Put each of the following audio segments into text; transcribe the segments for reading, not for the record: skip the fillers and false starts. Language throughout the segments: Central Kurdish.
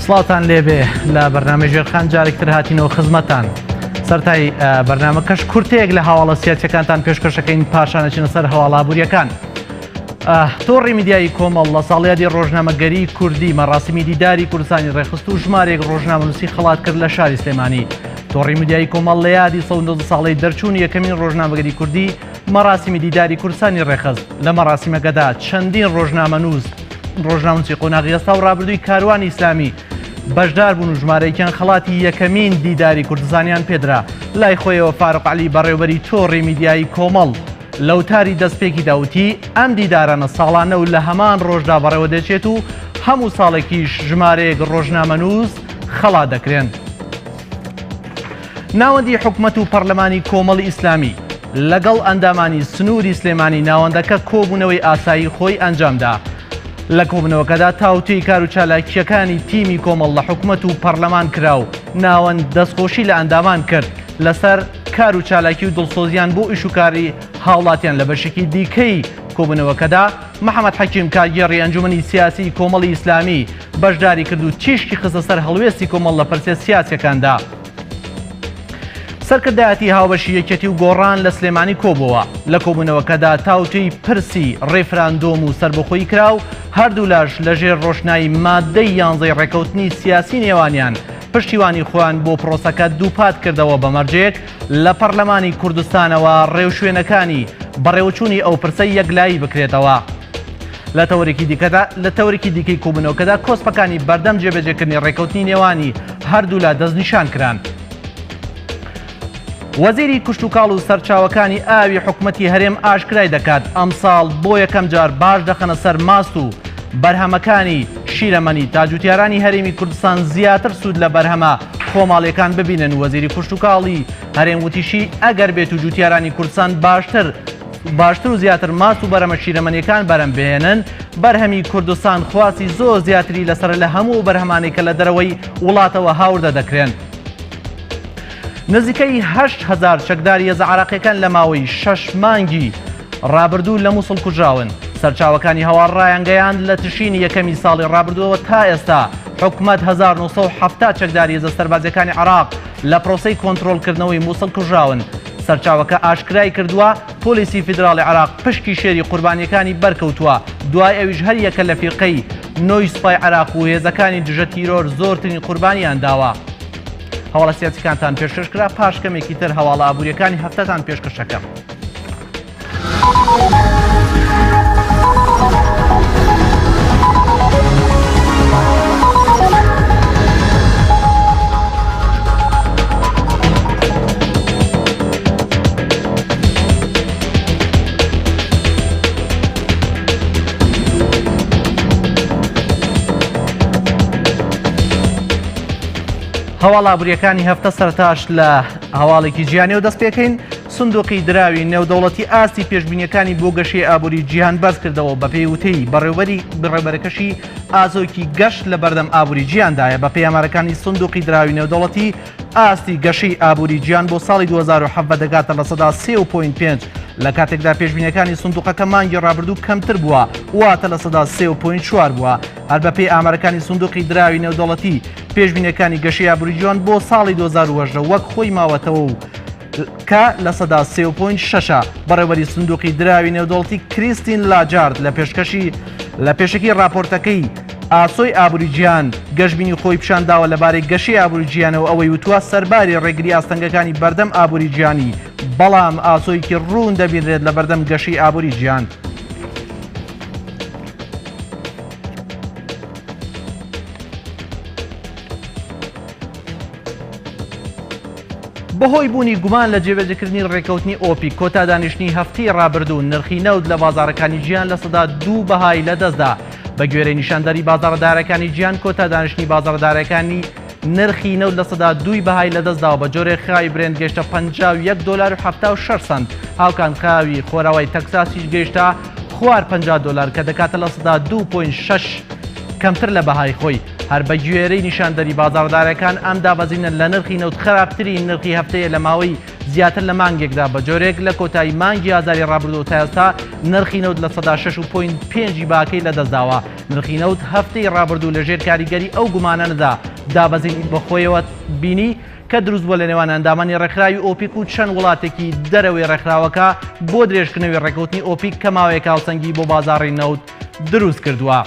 سڵاوتان لێبێ لە بەرنامەی ژێرخان جارێکتر هاتینەوە خزمەتان. سەرتای بەرنامەکەش کورتەیەک لە هەواڵە سیاسەکانتان پێشکەشەکەین پاشانەچینە سەر هەواڵە ئابووریەکان. تۆڕی میدیایی کۆمەڵ لە ساڵیادی ڕۆژنامەگەری کوردی مەڕاسیمی دیداری کوردستانی ڕێکخست و ژمارێک ڕۆژنامەنووسی خەڵات کرد لە شاری سلێمانی. تۆڕی میدیایی کۆمەڵ لە یادی 190 ساڵەی دەرچوونی یەکەمین ڕۆژنامەگەری کوردی مەڕاسیمی دیداری کوردستانی ڕێکخست. لە مەڕاسیمەکەدا چەندین ڕۆژنامەنووس ڕۆژنامەنووسی قۆناغی ئێستا و ڕابردووی کاروانی ئیسلامی بەشدار بوون و ژمارەیەکیان خەڵاتی یەکەمین دیداری کوردستانیان پێدرا. لای خۆیەوە فاروق عەلی بەڕێوبەری تۆڕی میدیایی کۆمەڵ لە وتاری دەستپێکیدا وتی، ئەم دیدارانە ساڵانە و لە هەمان ڕۆژدا بەڕێوەدەچێت و هەموو ساڵێکیش ژمارەیەک ڕۆژنامەنووس خەڵات دەکرێن. ناوەندی حکومەت و پەرلەمانی کۆمەڵی ئیسلامی لەگەڵ ئەندامانی سنووری سلێمانی ناوەندەکە کۆبوونەوەی ئاسایی خۆی ئەنجامدا. لە کۆبوونەوەکەدا تاوتوێی کار و چالاکییەکانی تیمی کۆمەڵ لە حکومەت و پەرلەمان کرا و ناوەند دەستخۆشی لە ئەندامان کرد لەسەر کار و چالاکی و دڵسۆزیان بۆ ئیش و کاری هاوڵاتیان لە بەشێکی دیکەی کۆبوونەوەکەدا محەمەد حەکیم کارگێڕی ئەنجومەنی سیاسی کۆمەڵی ئیسلامی بەشداری کرد و تیشکی خستە سەر هەڵوێستی کۆمەڵ لە پرسە سیاسیەکاندا. سەرکردایەتی هاوبەشی یەکێتی و گۆڕان لە سلێمانی کۆبووەوە. لە کۆبوونەوەکەدا تاوتوێی پرسی ڕیفراندۆم و سەربەخۆیی کرا و هەردوولاش لەژێر ڕۆشنایی ماددەی یانزەی ڕێککەوتنی سیاسی نێوانیان پشتیوانی خۆیان بۆ پرۆسەکە دووپات کردەوە بە مەرجێک لە پەرلەمانی کوردستانەوە ڕێوشوێنەکانی بەڕێوەچوونی ئەو پرسە یەکلایی بکرێتەوە. لە تەوەرێکی دیکەدا لە تەوەرێکی دیکەی کۆبوونەوەکەدا کۆسپەکانی بەردەم جێبەجێکردنی ڕێککەوتنی نێوانی هەردوولا دەستنیشان کران. وەزیری کشتوکاڵ و سەرچاوەکانی ئاوی حکومەتی هەرێم ئاشکرای دەکات، ئەمساڵ بۆ یەکەم جار باج دەخەنە سەر ماست و بەرهەمەکانی شیرەمەنی تا جوتیارانی هەرێمی کوردستان زیاتر سوود لە بەرهەمە خۆماڵیەکان ببینن. وەزیری کشتوکاڵی هەرێم وتیشی، ئەگەر بێت و جوتیارانی کوردستان باشتر باشتر و زیاتر ماست و بەرەمە شیرەمەنیەکان بەرەم بهێنن، بەرهەمی کوردستان خواستی زۆر زیاتری لەسەرە لە هەموو ئەو بەرهەمانەی کە لە دەرەوەی وڵاتەوە هاوردە دەکرێن. نزیکەی 8000 چەکداری هێزە عراقیەکان لە ماوەی شەش مانگی ڕابردوو لە مووسڵ کوژراون. سەرچاوەکانی هەواڵ ڕایانگەیاند لە تشرینی یەکەمی ساڵی ڕابردووەوە تا ئێستا حکومەت 1970 چەکداری هێزە سەربازیەکانی عراق لە پرۆسەی کۆنترۆڵکردنەوەی مووسڵ کوژراون. سەرچاوەکە ئاشکرای کردووە، پۆلیسی فیدراڵی عێراق پشکی شێری قوربانییەکانی بەرکەوتووە، دوای ئەویش هەریەکە لە فیرقەی نۆی سوپای عێراق و هێزەکانی دژە تیرۆر زۆرترین قوربانیان داوە. هەواڵە سیاسیکانتان پێشکەش کرا، پاش کەمێکی تر هەواڵە ئابووریەکانی هەفتەتان پێشکەش ئەکەم. هەواڵ ئابووریەکانی هەفتە سەرتاش لە هەواڵێکی جیانەوە دەست پێکەین سندوقی دراوی نێودەوڵەتی ئاستی پێشبینیەکانی بۆ گەشەی ئابووری جیهان بەرزکردەوە بەپێی وتەی بەڕێوبەری بڕێبەرەکەشی ئازۆکی گەشت لە بەردەم ئابووری جیهاندایە بەپێی ئامارەکانی سندوقی دراوی نێودەوڵەتی ئاستی گەشەی ئابووری جیهان بۆ ساڵی 2017 دەگاتە 3.5 لە کاتێکدا پێشبینەکانی سندوقەکە مانگی ڕابردوو کەمتر بووە واتە 3.4 بووە هەر بەپێی ئامارەکانی سندوقی دراوی نێودەوڵەتی پێشبینەکانی گەشەی ئابووری جیهان بۆ ساڵی 2018 وەک خۆی ماوەتەوە و کە 3.6 ە. بەڕێوەبەری سندوقی دراوی نێودەوڵەتی کریستین لاجارد لە پێشکەشی لە پێشەکی ڕاپۆرتەکەی ئاسۆی ئابووری جیهان گەشبینی خۆی پیشان داوە لەبارەی گەشەی ئابووری جیهانەوە ئەوەی وتووە سەرباری ڕێگری ئاستەنگەکانی بەردەم ئابووری جیهانی بەڵام ئاسۆیەکی ڕوون دەبینرێت لە بەردەم گەشەی ئابووری جیهان. بەهۆی بوونی گومان لە جێبەجێکردنی ڕێککەوتنی ئۆپیک، کۆتا دانیشتنی هەفتەی ڕابردوو نرخی نەوت لە بازاڕەکانی جیهان 2% بەهای لەدەستدا. بەگوێرەی نیشاندەری بازاڕە دارایەکانی جیهان، کۆتا دانیشتنی بازاڕە دارایەکانی نرخی نەوت 2% بەهای لەدەستداوە، بە جۆرێک خاوی برێنت گەیشتە 51 دۆلار و 76 سەنت، هاوکات خاوی خۆراوای تەکساسیش گەیشتە خوار 50 دۆلار کە دەکاتە 2.6% کەمتر لە بەهای خۆی. هەر بەگوێرەی نیشاندەری بازاڕدارەکان، ئەم دابەزینە لە نرخی نەوت خراپترین نرخی هەفتەیە لە ماوەی زیاتر لە مانگێکدا، بە جۆرێک لە کۆتایی مانگی ئازاری ڕابردوو تا ئێستا نرخی نەوت 6.5% ی بەهاکەی لەدەستداوە. نرخی نەوت هەفتەی ڕابردوو لەژێر کاریگەری ئەو گومانانەدا دابەزینی بەخۆیەوە بینی کە دروست بووە لە نێوان ئەندامانی ڕێکخراوی ئۆپیک و چەند وڵاتێکی دەرەوەی ڕێکخراوەکە بۆ درێژکردنەوەی ڕێککەوتنی ئۆپیک کە ماوەیەک هاوسەنگی بۆ بازاڕی نەوت دروست کردووە.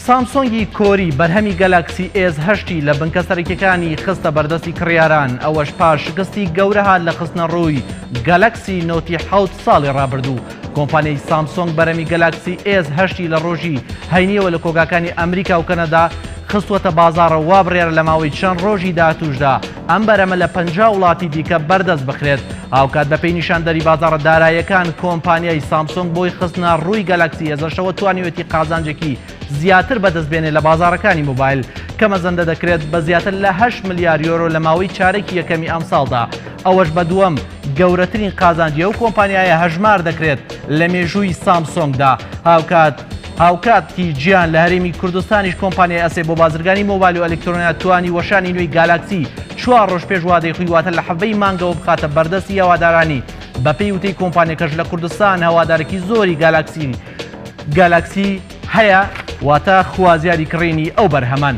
سامسۆنگی کۆری بەرهەمی گەلاکسی ئێس هەشتی لە بنکە سەرەکیەکانی خستە بەردەستی کڕیاران، ئەوەش پاش شکستی گەورە هات لە خستنە ڕووی گەلەکسی نۆتی حەوت ساڵی ڕابردوو. کۆمپانیای سامسۆنگ بەرهەمی گەلاکسی ئێس هەشتی لە ڕۆژی هەینیەوە لە کۆگاکانی ئەمریکا و کەنەدا خستووەتە بازاڕەوە، وا بڕیارە لە ماوەی چەند ڕۆژی داهاتووشدا ئەم بەرهەمە لە 50 وڵاتی دیکە بەردەست بخرێت. هاوکات بەپێی نیشاندەری بازاڕە داراییەکان، کۆمپانیای سامسۆنگ بۆی خستنە ڕووی گەلاکسی ئێس هەشتەوە توانیویەتی قازانجێکی زیاتر بەدەست بێنێت لە بازاڕەکانی مۆبایل، کە مەزەندە دەکرێت بە زیاتر لە هەشت ملیار یۆرۆ لە ماوەی چارەکی یەکەمی ئەمساڵدا، ئەوەش بە دووەم گەورەترین قازانجی ئەو کۆمپانیایە هەژمار دەکرێت لە مێژووی سامسۆنگدا. هاوکات هاوکاتی جیان لە هەرێمی کوردستانیش کۆمپانیای ئەسێ بۆ بازرگانی مۆبایل و ئەلکترۆنیات توانی وەشانی نوێی گالاکسی چوار ڕۆژ پێش وادەی خۆی واتە لە حەڤەی مانگەوە بخاتە بەردەستی هەوادارانی. بەپێی وتەی کۆمپانیەکەش لە کوردستان هەوادارێکی زۆری گالاکسی گالاکسی هەیە واتە خوازیاری کڕینی ئەو بەرهەمەن.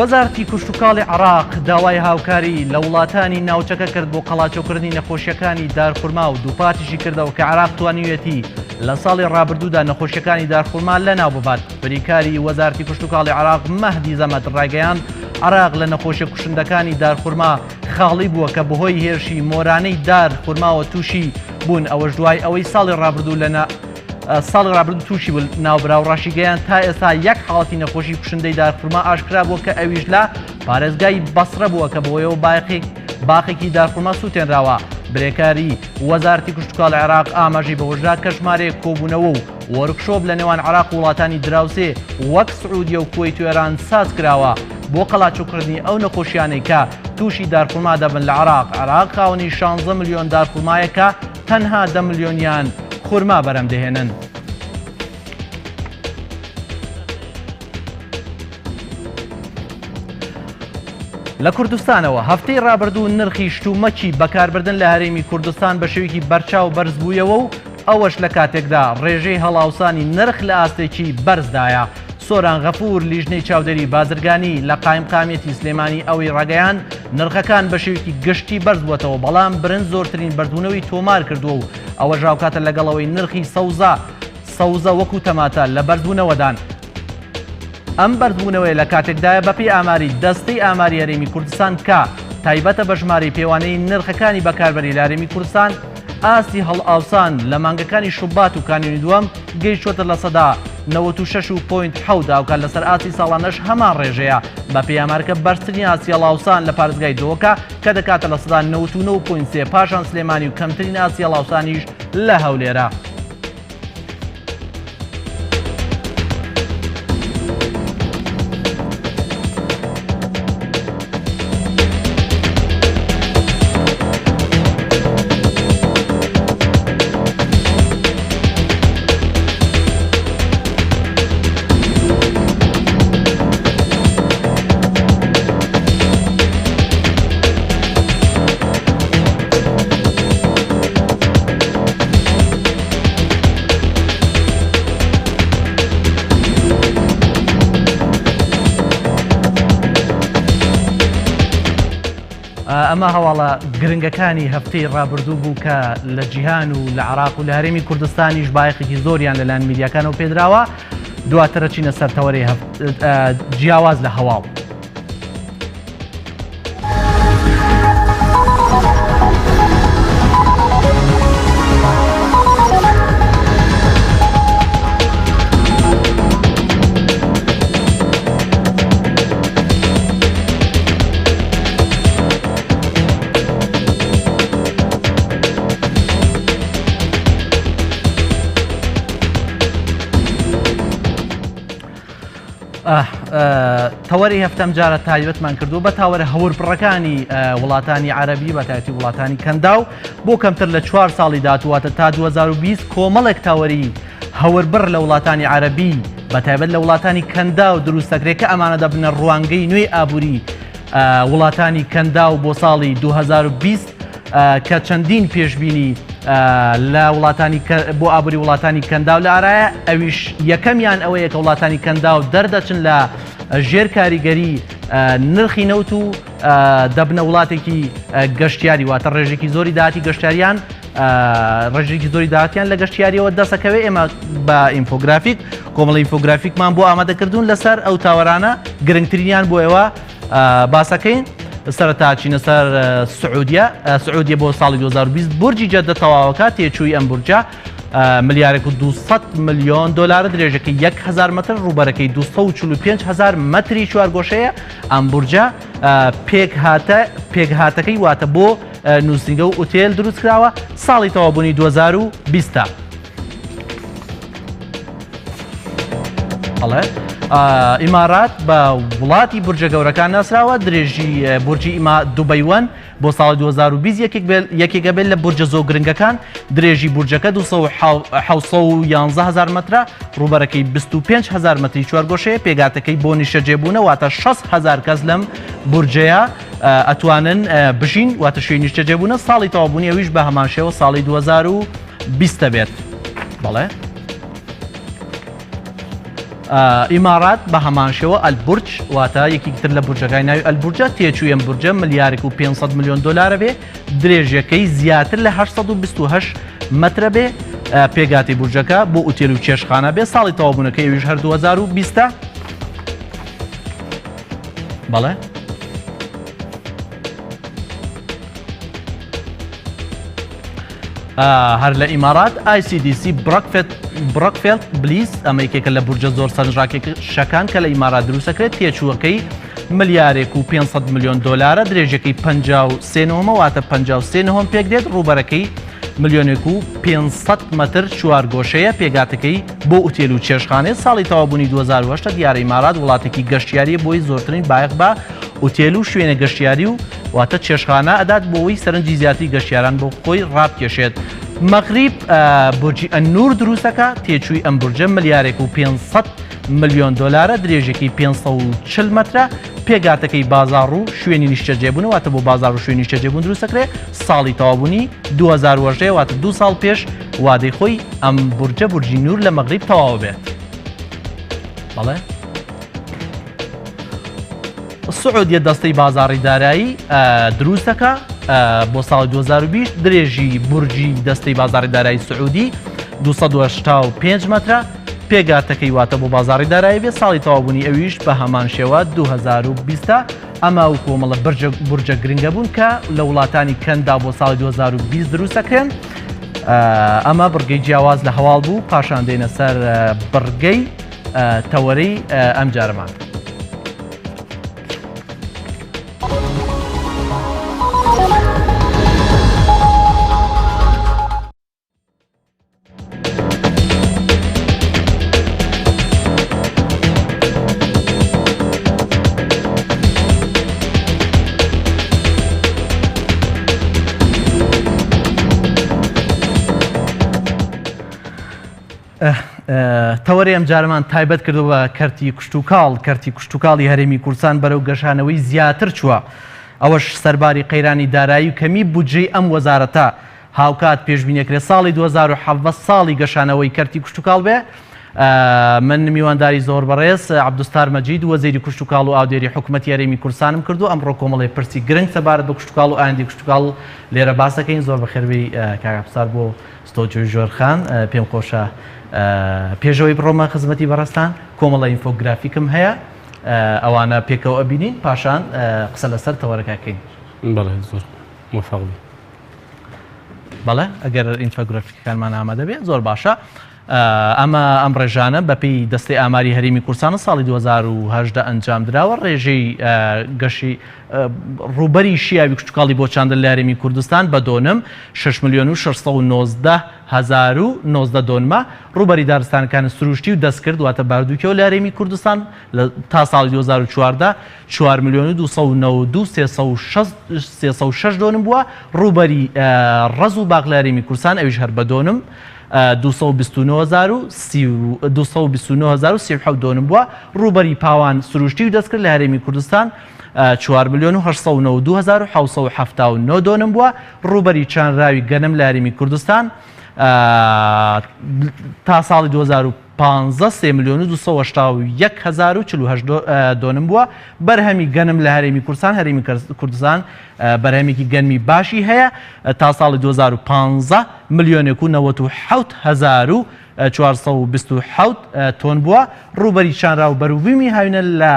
وەزارەتی کشتوکاڵی عێراق داوای هاوکاری لە وڵاتانی ناوچەکە کرد بۆ قەڵاچۆکردنی نەخۆشیەکانی دارخورما و دووپاتیشی کردەوە کە عێراق توانیویەتی لە ساڵی ڕابردوودا نەخۆشیەکانی دارخورما لەناو ببات. بریکاری وەزارەتی کشتوکاڵی عێراق مەهدی زەمەد ڕایگەیاند، عێراق لە نەخۆشیە کوشندەکانی دارخورما خاڵی بووە کە بەهۆی هێرشی مۆرانەی دار خورماوە تووشی بوون، ئەوەش دوای ئەوەی ساڵی ڕابردوو لە ساڵی ڕابردوو تووشی بوو. ناوبراو ڕاشیگەیاند، تا ئێستا یەک حاڵەتی نەخۆشی کوشندەی دارخورما ئاشکرا بووە کە ئەویش لە پارێزگای بەسرە بووە کە بەهۆیەوە بایەخێک باخێکی دارخورما سووتێنراوە. برێکاری وەزارەتی کشتوکاڵی عێراق ئاماژەی بەوەشدا کە ژمارەیەک کۆبوونەوە و وۆرکشۆپ لە نێوان عێراق و وڵاتانی دراوسێ وەک سعودیە و کوەیت و ئێران سازکراوە بۆ قەلاچۆکردنی ئەو نەخۆشیانەی کە تووشی دارخورما دەبن لە عێراق. عێراق خاوەنی شانزە ملیۆن دارخورمایە کە تەنها دە ملیۆنیان خورما بەرهەم دەهێنن. لە کوردستانەوە هەفتەی ڕابردوو نرخی شتومەکی بەکاربردن لە هەرێمی کوردستان بە شێوەیەکی بەرچاو بەرزبوویەوە و ئەوەش لە کاتێکدا ڕێژەی هەڵاوسانی نرخ لە ئاستێکی بەرزدایە. سۆران غەفور لیژنەی چاودێری بازرگانی لە قایمقامیەتی سلێمانی ئەوەی ڕاگەیاند، نرخەکان بە شێوەیەکی گشتی بەرزبووەتەوە، بەڵام برنج زۆرترین بەرزبوونەوەی تۆمار کردووە و ئەوەش هاوکاتە لەگەڵ ئەوەی نرخی سەوزە سەوزە وەکو تەماتە لە بەرزبوونەوەدان. ئەم بەرزبوونەوەیە لە کاتێکدایە بەپێی ئاماری دەستەی ئاماری هەرێمی کوردستان کە تایبەتە بە ژمارەی پێوانەیی نرخەکانی بەکاربەری لە هەرێمی کوردستان، ئاستی هەڵئاوسان لە مانگەکانی شوبات و کانوونی دووەم گەیشتووەتە 96.7% هاوکات لەسەر ئاستی ساڵانەش هەمان ڕێژەیە. بەپێی ئامارەکە بەرزترین ئاستی هەڵئاوسان لە پارێزگای دهۆکە کە دەکاتە 99.3% پاشان سلێمانی و کەمترین ئاستی هەڵئاوسانیش لە هەولێرە. ئەمە هەواڵە گرنگەکانی هەفتەی ڕابردوو بوو کە لە جیهان و لە عراق و لە هەرێمی کوردستانیش بایەخێکی زۆریان لەلایەن میدیاکانەوە پێدراوە دواترە چینە سەر تەوەرەی جیاواز لە هەواڵ. تەوەری هەفتەم جارە تایبەتمان کردووە بە تاوەرە هەوربڕەکانی وڵاتانی عەربی بەتایەتی وڵاتانی کەنداو بۆ کەمتر لە چوار ساڵی داهاتوواتە تا 2020 کۆمەڵێک تاوەری هەوربڕ لە وڵاتانی عەربی بەتایبەت لە وڵاتانی کەنداو دروست دەکرێت کە ئەمانە دەبنە ڕوانگەی نوێی ئابووری وڵاتانی کەنداو بۆ ساڵی 2020 کە چەندین پێشبینی لە وڵاتانی بۆ ئابووری وڵاتانی کەنداو لە ئارایە ئەویش یەکەمیان ئەوەیە کە وڵاتانی کەنداو دەردەچن لە ژێر کاریگەری نرخی نەوت و دەبنە وڵاتێکی گەشتیاری واتە ڕێژێکی زۆری داهاتی گەشتیاریان ڕێژێکی زۆری داهاتیان لە گەشتیاریەوە دەسەکەوێت ئێمە بە ئینفۆگرافیک کۆمەڵی ئینفۆگرافیکمان بۆ ئامادەکردوون لەسەر ئەو تاوەرانە گرنگترینیان بۆ ئێوە باسەکەین سەرەتا چینە سەر سعودیە سعودیە بۆ ساڵی 2020 بورجی جەدە تەواوەکە تێچووی ئەم بورجە ملیارێک و 200 ملیۆن دلار درێژەکەی 1000 متر ڕووبەرەکەی 245 هزار متری چوارگۆشەیە ئەم بورجە پێکهاتە پێکهاتەکەی واتە بۆ نووسینگە و ئوتێل دروستکراوە ساڵی تەوابوونی 2020. بەڵێ ئیمارات بە وڵاتی بورجە گەورەکان ناسراوە درێژی بورجی ئیما دوبەیوەن بۆ ساڵی 2020 یەکێک یەکێکە بێت لە بورجە زۆر گرنگەکان درێژی بورجەکە 211 هزار مەترە ڕووبەرەکەی 25 هزار مەتری چوارگۆشەیە پێگاتەکەی بۆ نیشتەجێبوونە واتە 6 هزار کەس لەم بورجەیە ئەتوانن بژین واتە شوێنی نیشتەجێبوونە ساڵی تەواوبوونی ئەویش بە هەمان شێوە ساڵی 2020 بێت بەڵێ ئیمارات بە هەمان شێوە ئەلبورج واتە یەکێکی تر لە بورجەکانی ناوی ئەلبورجە تێچووی ئەم بورجە ملیارێک و 500 ملیۆن دۆلارە بێ درێژەکەی زیاتر لە 828 مەترە بێ پێگاتی بورجەکە بۆ ئوتێل و چێشخانە بێ ساڵی تەواوبوونەکەی ئەویش هەر 2020 بەڵێ هەر لە ئیمارات ICDC بڕۆکفێلد بلیس ئەمە یەکێکە لە بورجە زۆر سەرنجڕاکێشەکان کە لە ئیمارات دروستەکرێت تێچووەکەی ملیارێک و 500 ملیۆن دۆلارە درێژەکەی 53 نهۆمە واتە 53 نهۆم پێک دێت ڕووبەرەکەی ملیۆنێک و 500 مەتر چوارگۆشەیە پێگاتەکەی بۆ ئوتێل و چێشخانەیە ساڵی تەواوبوونی 2008 دیارە ئیمارات وڵاتێکی گەشتیاریە بۆی زۆرترین بایەخ بە ئوتێل و شوێنە گەشتیاری و واتە چێشخانە ئەدات بۆ ئەوەی سەرنجی زیاتری گەشتیاران بۆ خۆی ڕابکێشێت. مەغریب بورجی ئەننور دروستەکە، تێچووی ئەم بورجە ملیارێک و 500 ملیۆن دۆلارە، درێژیەکەی 540 مەترە، پێکهاتەکەی بازاڕ و شوێنی نیشتەجێبوونە، واتە بۆ بازاڕ و شوێنی نیشتەجێبوون دروستەکرێ، ساڵی تەواوبوونی 2018 واتە دوو ساڵ پێش وادەی خۆی ئەم بورجە بورجی نور لە مەغریب تەواو بێت. بەڵێ. سعودیە دەستەی بازاڕی دارایی دروست دەکا بۆ ساڵی 2020 درێژی بورجی دەستەی بازاڕی دارایی سعودی 285 مەترە پێگاتەکەی واتە بۆ بازاڕی دارایی بێ ساڵی تەواوبوونی ئەویش بە هەمان شێوە 2020 ئەمە و کۆمەڵە بورجە گرنگە بوون کە لە وڵاتانی کەندا بۆ ساڵی 2020 دروستەکرێن ئەمە بڕگەی جیاواز لە هەواڵ بوو پاشان دێنە سەر بڕگەی تەوەرەی ئەمجارەمان. تەوەرەی ئەمجارەمان تایبەت کردووە بە کەرتی کشتوکاڵ، کەرتی کشتوکاڵی هەرێمی کوردستان بەرەو گەشانەوەی زیاتر چووە، ئەوەش سەرباری قەیرانی دارایی و کەمی بودجەی ئەم وەزارەتە، هاوکات پێشبینیەکرێت ساڵی 2017 ساڵی گەشانەوەی کەرتی کشتوکاڵ بێ. من میوانداری زۆر بەڕێز عەبدولستار مەجید وەزیری کشتوکاڵ و ئاودێری حکومەتی هەرێمی کوردستانم کردو ئەمڕۆ کۆمەڵێ پرسی گرنگ سەبارەت بە کشتوکاڵ و ئایندەی کشتوکاڵ لێرە باس دەکەین. زۆر بەخێربێی کاک عەبدولستار بۆ ستۆدیۆی ژۆرخان پێم خۆشە پێشەوەی بڕۆمە خزمەتی بەڕێزتان کۆمەڵە ئینفۆگرافیکم هەیە ئەوانە پێکەوە ئەبینین پاشان قسە لەسەر تەوەرەکە کەین. بەڵێ زۆر مۆفەق بی. بەڵێ ئەگەر ئینفۆگرافیکەکانمان ئامادە بێ زۆر باشە. ئەمە ئەم ڕێژانە بەپێی دەستەی ئاماری هەرێمی کوردستانە ساڵی 2018 ئەنجام دراوە ڕێژەی گەشی ڕووبەری شیاوی کشتوکاڵی بۆ چاندن لە هەرێمی کوردستان بە دۆنم 6 ملیۆن و 619. 1019 دۆنمە. ڕووبەری دارستانەکانی سروشتی و دەستکرد واتە باردووکێو لە هەرێمی کوردستان لە تا ساڵی 2014 چوار ملیۆن و 292 306 دۆنم بووە. ڕووبەری ڕەز و باخ لە هەرێمی کوردستان ئەویش هەر بە دۆنم 229,037 دۆنم بووە. ڕووبەری پاوان سروشتی و دەستکرد لە هەرێمی کوردستان چوار ملیۆن و 892 هەزار و 779 دۆنم بووە. ڕووبەری چانراوی گەنم لە هەرێمی کوردستان تا ساڵی 2015 سێ ملیۆن و 281 هەزار و 48 دۆنم بووە. بەرهەمی گەنم لە هەرێمی کوردستان هەرێمی کوردستان بەرهەمێکی گەنمی باشی هەیە تا ساڵی 2015 ملیۆنێک و 97 هەزار و 427 تۆن بووە. ڕووبەری چانراو بەروبوومی هاوینە لە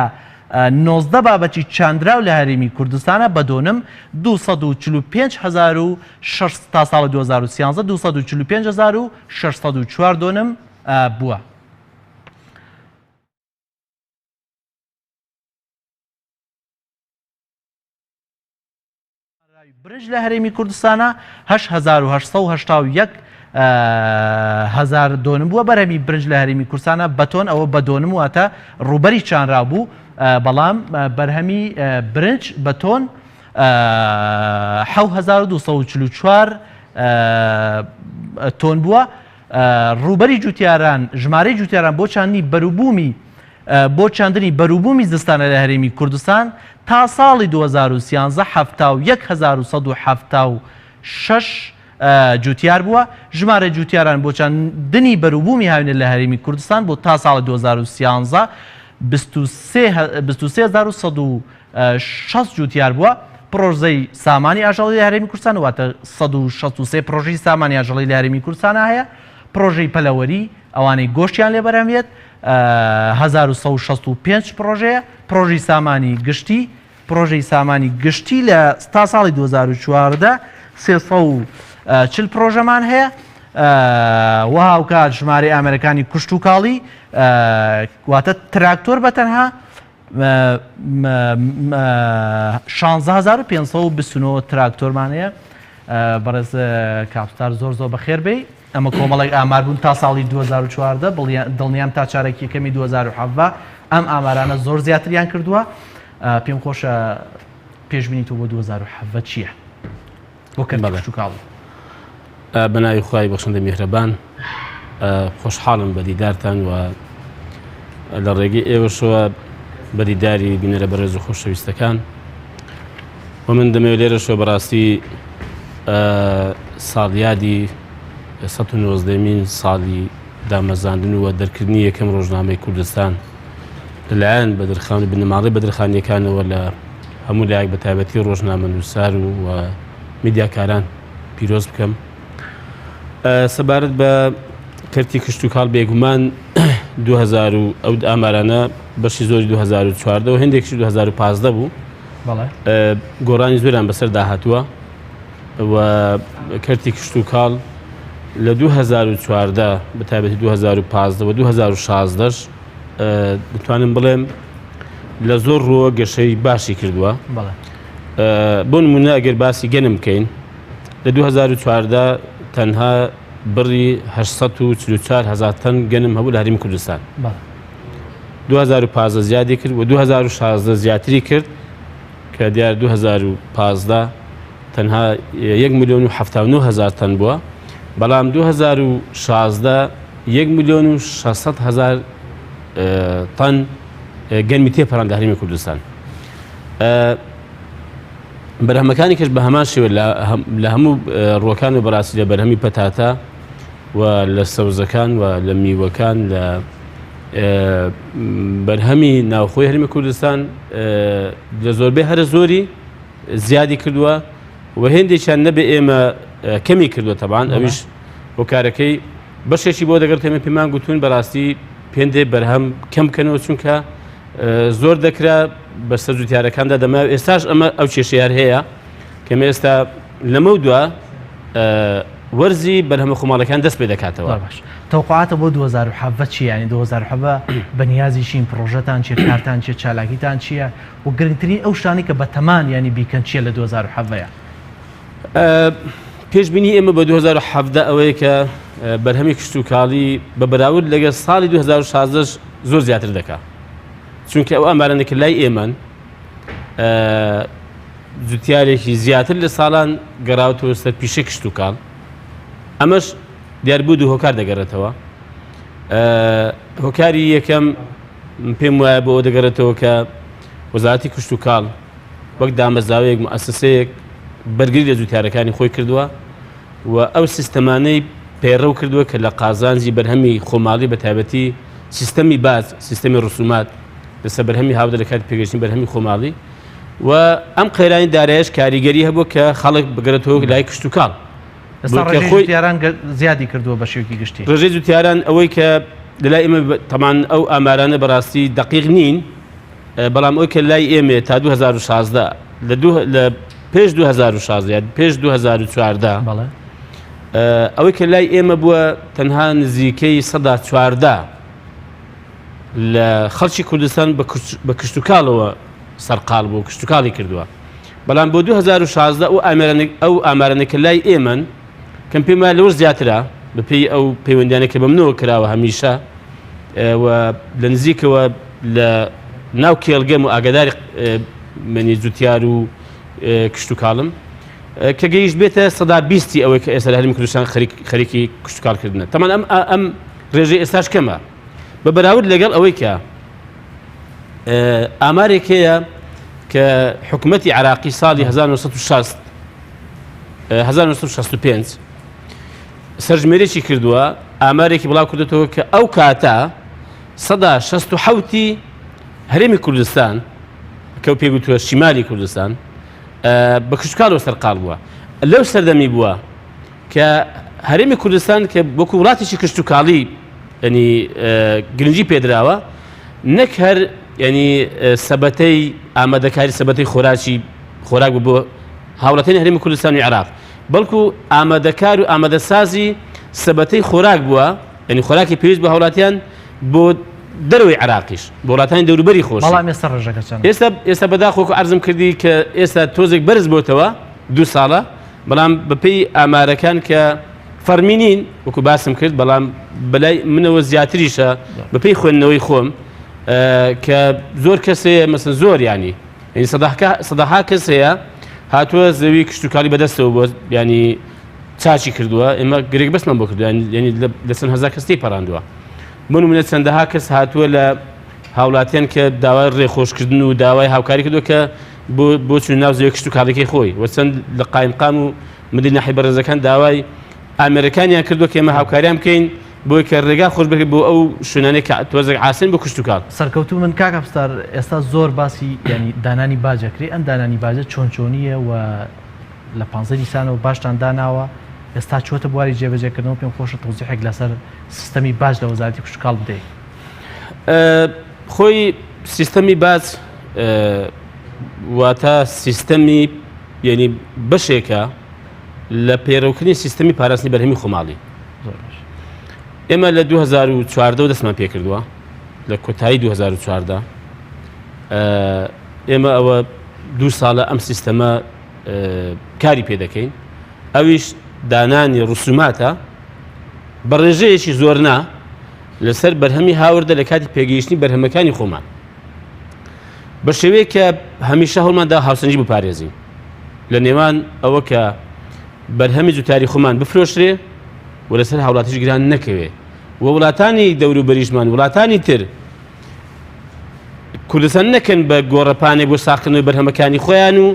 19 بابەتی چاندراو لە هەرێمی کوردستانە بە دۆنم 245,006 تا ساڵی 2013 245,604 دۆنم بووە. برنج لە هەرێمی کوردستانە 8881 هەزار دۆنم بووە. بەرهەمی برنج لە هەرێمی کوردستانە بە تۆن، ئەوە بە دۆنم واتە ڕووبەری چانراو بوو، بەڵام بەرهەمی برنج بە تۆن 7244 تۆن بووە. ڕووبەری جوتیاران ژمارەی جوتیاران بۆ چاندنی بەروبوومی بۆ چاندنی بەروبوومی زستانە لە هەرێمی کوردستان تا ساڵی 2013 71176 جوتیار بووە. ژمارەی جوتیاران بۆ چاندنی بەروبوومی هاوینە لە هەرێمی کوردستان بۆ تا ساڵی 2013 23160 جوتیار بووە. پڕۆژەی سامانی ئاژەڵی لە هەرێمی کوردستان واتە 163 پڕۆژەی سامانی ئاژەڵی لە هەرێمی کوردستان هەیە. پڕۆژەی پەلەوەری ئەوانەی گۆشتیان لێ بەرهەم یەت 1165 پڕۆژەیە. پڕۆژەی سامانی گشتی پڕۆژەی سامانی گشتی لە تا ساڵی 2014 340 پڕۆژەمان هەیە و هاوکات ژمارەی ئامێرەکانی کشتوکاڵی واتە تراکتۆر بە تەنها 16529 تراکتۆرمان هەیە. بەڕێز کاپستار زۆر زۆر بەخێر بێی. ئەمە کۆمەڵێک ئامار بوون تا ساڵی 2014، دڵنیام تا چارەکی یەکەمی 2017 ئەم ئامارانە زۆر زیاتریان کردووە. پێم خۆشە پێشبینی تۆ بۆ 2017 چییە بۆ کەرتی کشتوکاڵی؟ بە ناوی خوای بەخشندە میهرەبان، خۆشحاڵم بە دیدارتان و لە ڕێگەی ئێوەشەوە بە دیداری بینەرە بەڕێز و خۆشەویستەکان. و من دەمەوێت لێرەشەوە بەڕاستی ساڵیادی 119مین ساڵی دامەزاندن و دەرکردنی یەکەم ڕۆژنامەی کوردستان لەلایەن بەدرخان و بنەماڵەی بەدرخانیەکانەوە لە هەموو لایەک بە تایبەتی ڕۆژنامە نووسار و میدیاکاران پیرۆز بکەم. سەبارەت بە کەرتی کشتوکاڵ بێگومان 2000 و ئەو ئامارانە بەشی زۆری 2014 و هەندێکشی 2015 بوو گۆڕانی زۆریان بەسەردا هاتووە و کەرتی کشتوکاڵ لە 2014 بە تایبەتی 2015 و 2016 دەتوانم بڵێم لە زۆر ڕووە گەشەی باشی کردووە. بۆ نمونە ئەگەر باسی گەنم بکەین لە 2014 تەنها بڕی 844 هزار تەن گەنم هەبوو لە هەرێمی کوردستان. 2015 زیادی کرد و 2016 زیاتری کرد کە دیار 2015 تەنها 1 میلیۆن و 79 هزار تەن بووە، بەڵام 2016 1 میلیۆن و 600 هزار تەن گەنمی تێپەڕاند لە هەرێمی کوردستان. بەرهەمەکانی کەش بە هەمان شێوە لە هەموو ڕووەکان و بەڕاستی لە بەرهەمی پەتاتە و لە سەوزەکان و لە میوەکان لە بەرهەمی ناوخۆی هەرمی کوردستان لە زۆربەی هەرە زۆری زیادی کردووە و هێندێکیان نەبێ ئێمە کەمی کردووە تەبان ئەویش هۆکارەکەی بەشێکی بۆ دەگەڕێت ئێمە پێمان گوتون بەڕاستی پێندێ بەرهەم کەم بکەنەوە چونکە زۆر دەکرا بەسەر جوتیارەکاندا دەما ئێستاش ئەمە ئەو کێشەیار هەیە کە ئێستا لەمە دوا وەرزی بەرهەمە خۆماڵەکان دەست پێ دەکاتەوە. باش تەوقعاتە بۆ 2017 چیە؟ یانی 2017 بەنیازی چین؟ پڕۆژەتان چیە؟ کارتان چیە؟ چالاکیتان چیە؟ و گرنگترین ئەو شتانەی کە بەتەمان یانی بیکەن چیە لە 2017 یا؟ پێشبینی ئێمە بە 2017 ئەوەیە کە بەرهەمی کشتوکاڵی بە بەراورد لەگەڵ ساڵی 2016 زۆر زیاتر دەکا چونکە ئەو ئامارانە کە لای ئێمەن جوتیارێکی زیاتر لە ساڵان گەڕاوتەوە سەر پیشە کشتوکاڵ ئەمەش دیار بوو دوو هۆکار دەگەڕێتەوە هۆکاری یەکەم پێم وایە بۆ دەگەڕێتەوە کە وەزارەتی کشتوکاڵ وەک دامەزراوەیەک موئەسەسەیەک بەرگری لە جوتیارەکانی خۆی کردووە و ئەو سیستەمانەی پەیڕەو کردووە کە لە قازانجی بەرهەمی خۆماڵی بە تایبەتی سیستەمی باج، سیستەمی ڕسومات لەسەر بەرهەمی هاوردە لە کاتی پێگەیشتنی بەرهەمی خۆماڵی و ئەم قەیرانی دارایش کاریگەری هەبوو کە خەڵک بگەرێتەوە لای کشتوکاڵ. ئێستا ڕێژەی جوتیاران زیادی کردووە بە شێوەیەکی گشتی. ڕێژەی جوتیاران ئەوەی کە لەلای ئێمە تەمان ئەو ئامارانە بەڕاستی دەقیق نین بەڵام ئەوی کە لای ئێمێ تا 2016 لە دوو لە پێش 2016 یان پێش 2014 بەڵێ ئەوەی کە لای ئێمە بووە تەنها نزیکەی سەدا 14 لە خەڵکی کوردستان بە کشتتوکاڵەوە سەرقال بوو کشتتوکاڵی کردووە بەڵام بۆ 2016 ئەو ئامێرانە ئەو ئامارانە کە لای ئێمەن کەم پێم وایە لەوەش زیاترە بەپێی ئەو پەیوەندیانە کە بە منەوە کراوە هەمیشە و لە نزیکەوە لە ناو کێڵگەم و ئاگاداری منی جوتیار و کشتتوکاڵم کە گەیشت بێتە سەدا بیستی ئەوەی کە ئێستا لە هەرمی کوردستان خەریکی کشتتوکاڵکردنە تەمان ئەم ئەم ڕێژەی ئێستاش کەمە بە بەراورد لەگەڵ ئەوەی کە ئامارێک هەیە کە حکوومەتی عراقی ساڵی 1960 1965 سەرژمێرێکی کردووە ئامارێکی بڵاو کردێتەوە کە ئەو کاتە سەدا 16 هەرێمی کوردستان کە پێگوتووە شیمالی کوردستان بە کشتکالەوە سەرقال بووە لەو سەردەمی بووە کە هەرێمی کوردستان کە وەکو وڵاتێکی کشتتوکاڵی ینی گرنگی پێدراوە نەک هەر ینی سەبەتەی ئامادەکاری سەبەتەی خۆراکی خۆراک بوو بۆ هاوڵاتیانی هەرێمی کوردستان و عێراق بەڵکو ئامادەکار و ئامادەسازی سەبەتەی خۆراک بووە ینی خۆراکی پێویست بە هاوڵاتیان بۆ دەرەوەی عێراقیش بۆ وڵاتانی دەوروبەری خۆش بەڵام ئێستا ڕێژەکە چەندە؟ ئێستا ئێستا بەداخۆکو عەرزم کردی کە ئێستا تۆزێک بەرز بۆتەوە دوو ساڵە بەڵام بەپێی ئامارەکان کە فەرمی نین وەکو باسم کرد بەڵام بەلای منەوە زیاتریشە بەپێی خوێندنەوەی خۆم کە زۆر کەس هەیە مەسن زۆر ینی یعنی سەدەها کەس هەیە هاتووە زەوی کشتتوکالی بەدەستەوە بۆ ینی چاچی کردووە ئێمە گرێک بەسمان بۆ کردووە ینی لە چەند هەزار کەس تێی پەڕاندووە بۆ نمونە چەندەها کەس هاتووە لە هاوڵاتیان کە داوای ڕێخۆشکردن و داوای هاوکاری کردووە کە بۆ چون ناو زەوی کشتتوکاڵیەکەی خۆی و چەند لە قایمقام و مدیر ناحیە بەڕێزەکان داوای ئامێرەکانیان کردووە کە ئێمە هاوکاریان بکەین بۆی کە ڕێگا خۆش بکرێت بۆ ئەو شوێنانەی کە تۆزێک عاسن بۆ کشتتوکاڵ. سەرکەوتوو بن کاک ئەفستار ئێستا زۆر باسی یانی دانانی باج ئەکرێ ئەم دانانی باجە چۆن چۆنیە و لە پانزەی نیسانەوە باجتان داناوە ئێستا چۆتە بواری جێبەجێکردنەوە پێم خۆشە تەوزیحێک لەسەر سیستەمی باج لە وەزارەتی کشتوکاڵ بدەی. خۆی سیستەمی باج واتە سیستەمی یعنی بەشێکە لە پەیڕەوکردنی سیستەمی پاراستنی بەرهەمی خۆماڵی ئێمە لە 2014 دەستمان پێکردووە لە کۆتایی 2014 ئێمە ئەوە دوو ساڵە ئەم سیستەمە کاری پێ دەکەین ئەویش دانانی ڕسوماتە بە ڕێژەیەکی زۆر نا لەسەر بەرهەمی هاوردە لە کاتی پێگەیشتنی بەرهەمەکانی خۆمان بە شێوەیەک کە هەمیشە هەوڵماندا هاوسەنگی بپارێزین لە نێوان ئەوە کە بەرهەمی جوتیاری خۆمان بفرۆشرێ و لەسەر هاوڵاتیش گران نەکەوێ و وڵاتانی دەوروبەریشمان وڵاتانی تر کوردستان نەکەن بە گۆڕەپانێک بۆ ساخکردنەوەی بەرهەمەکانی خۆیان و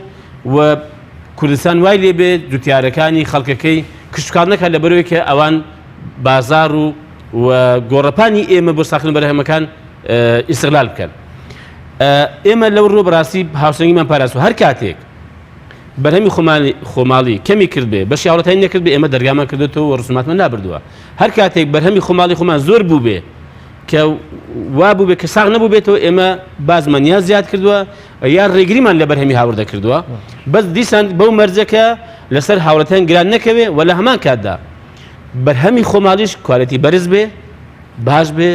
و کوردستان وای لێبێ جوتیارەکانی خەڵکەکەی کشتکار نەکات لە بەرەوەی کە ئەوان بازار و و گۆڕەپانی ئێمە بۆ ساخن بەرهەمەکان ئیسغلال بکەن ئێمە لەو ڕوو بەڕاستی هاوسەنگیمان پاراست و هەر کاتێک بەرهەمی خۆمانی خۆماڵی کەمی کرد بێ بەشی هاوڵاتیانی نەکرد بێ ئێمە دەرگامان کردێتەوە و ڕسوماتمان نابردووە هەر کاتێک بەرهەمی خۆماڵی خۆمان زۆر بوو بێ کە وا بوو بێ کە ساغ نەبوو بێتەوە ئێمە بازمان یا زیاد کردووە یان ڕێگریمان لە بەرهەمی هاوردە کردووە بەس دیسان بەو مەرجەکە لەسەر هاوڵاتیان گران نەکەوێ و لە هەمان کاتدا بەرهەمی خۆماڵیش quality بەرز بێ باش بێ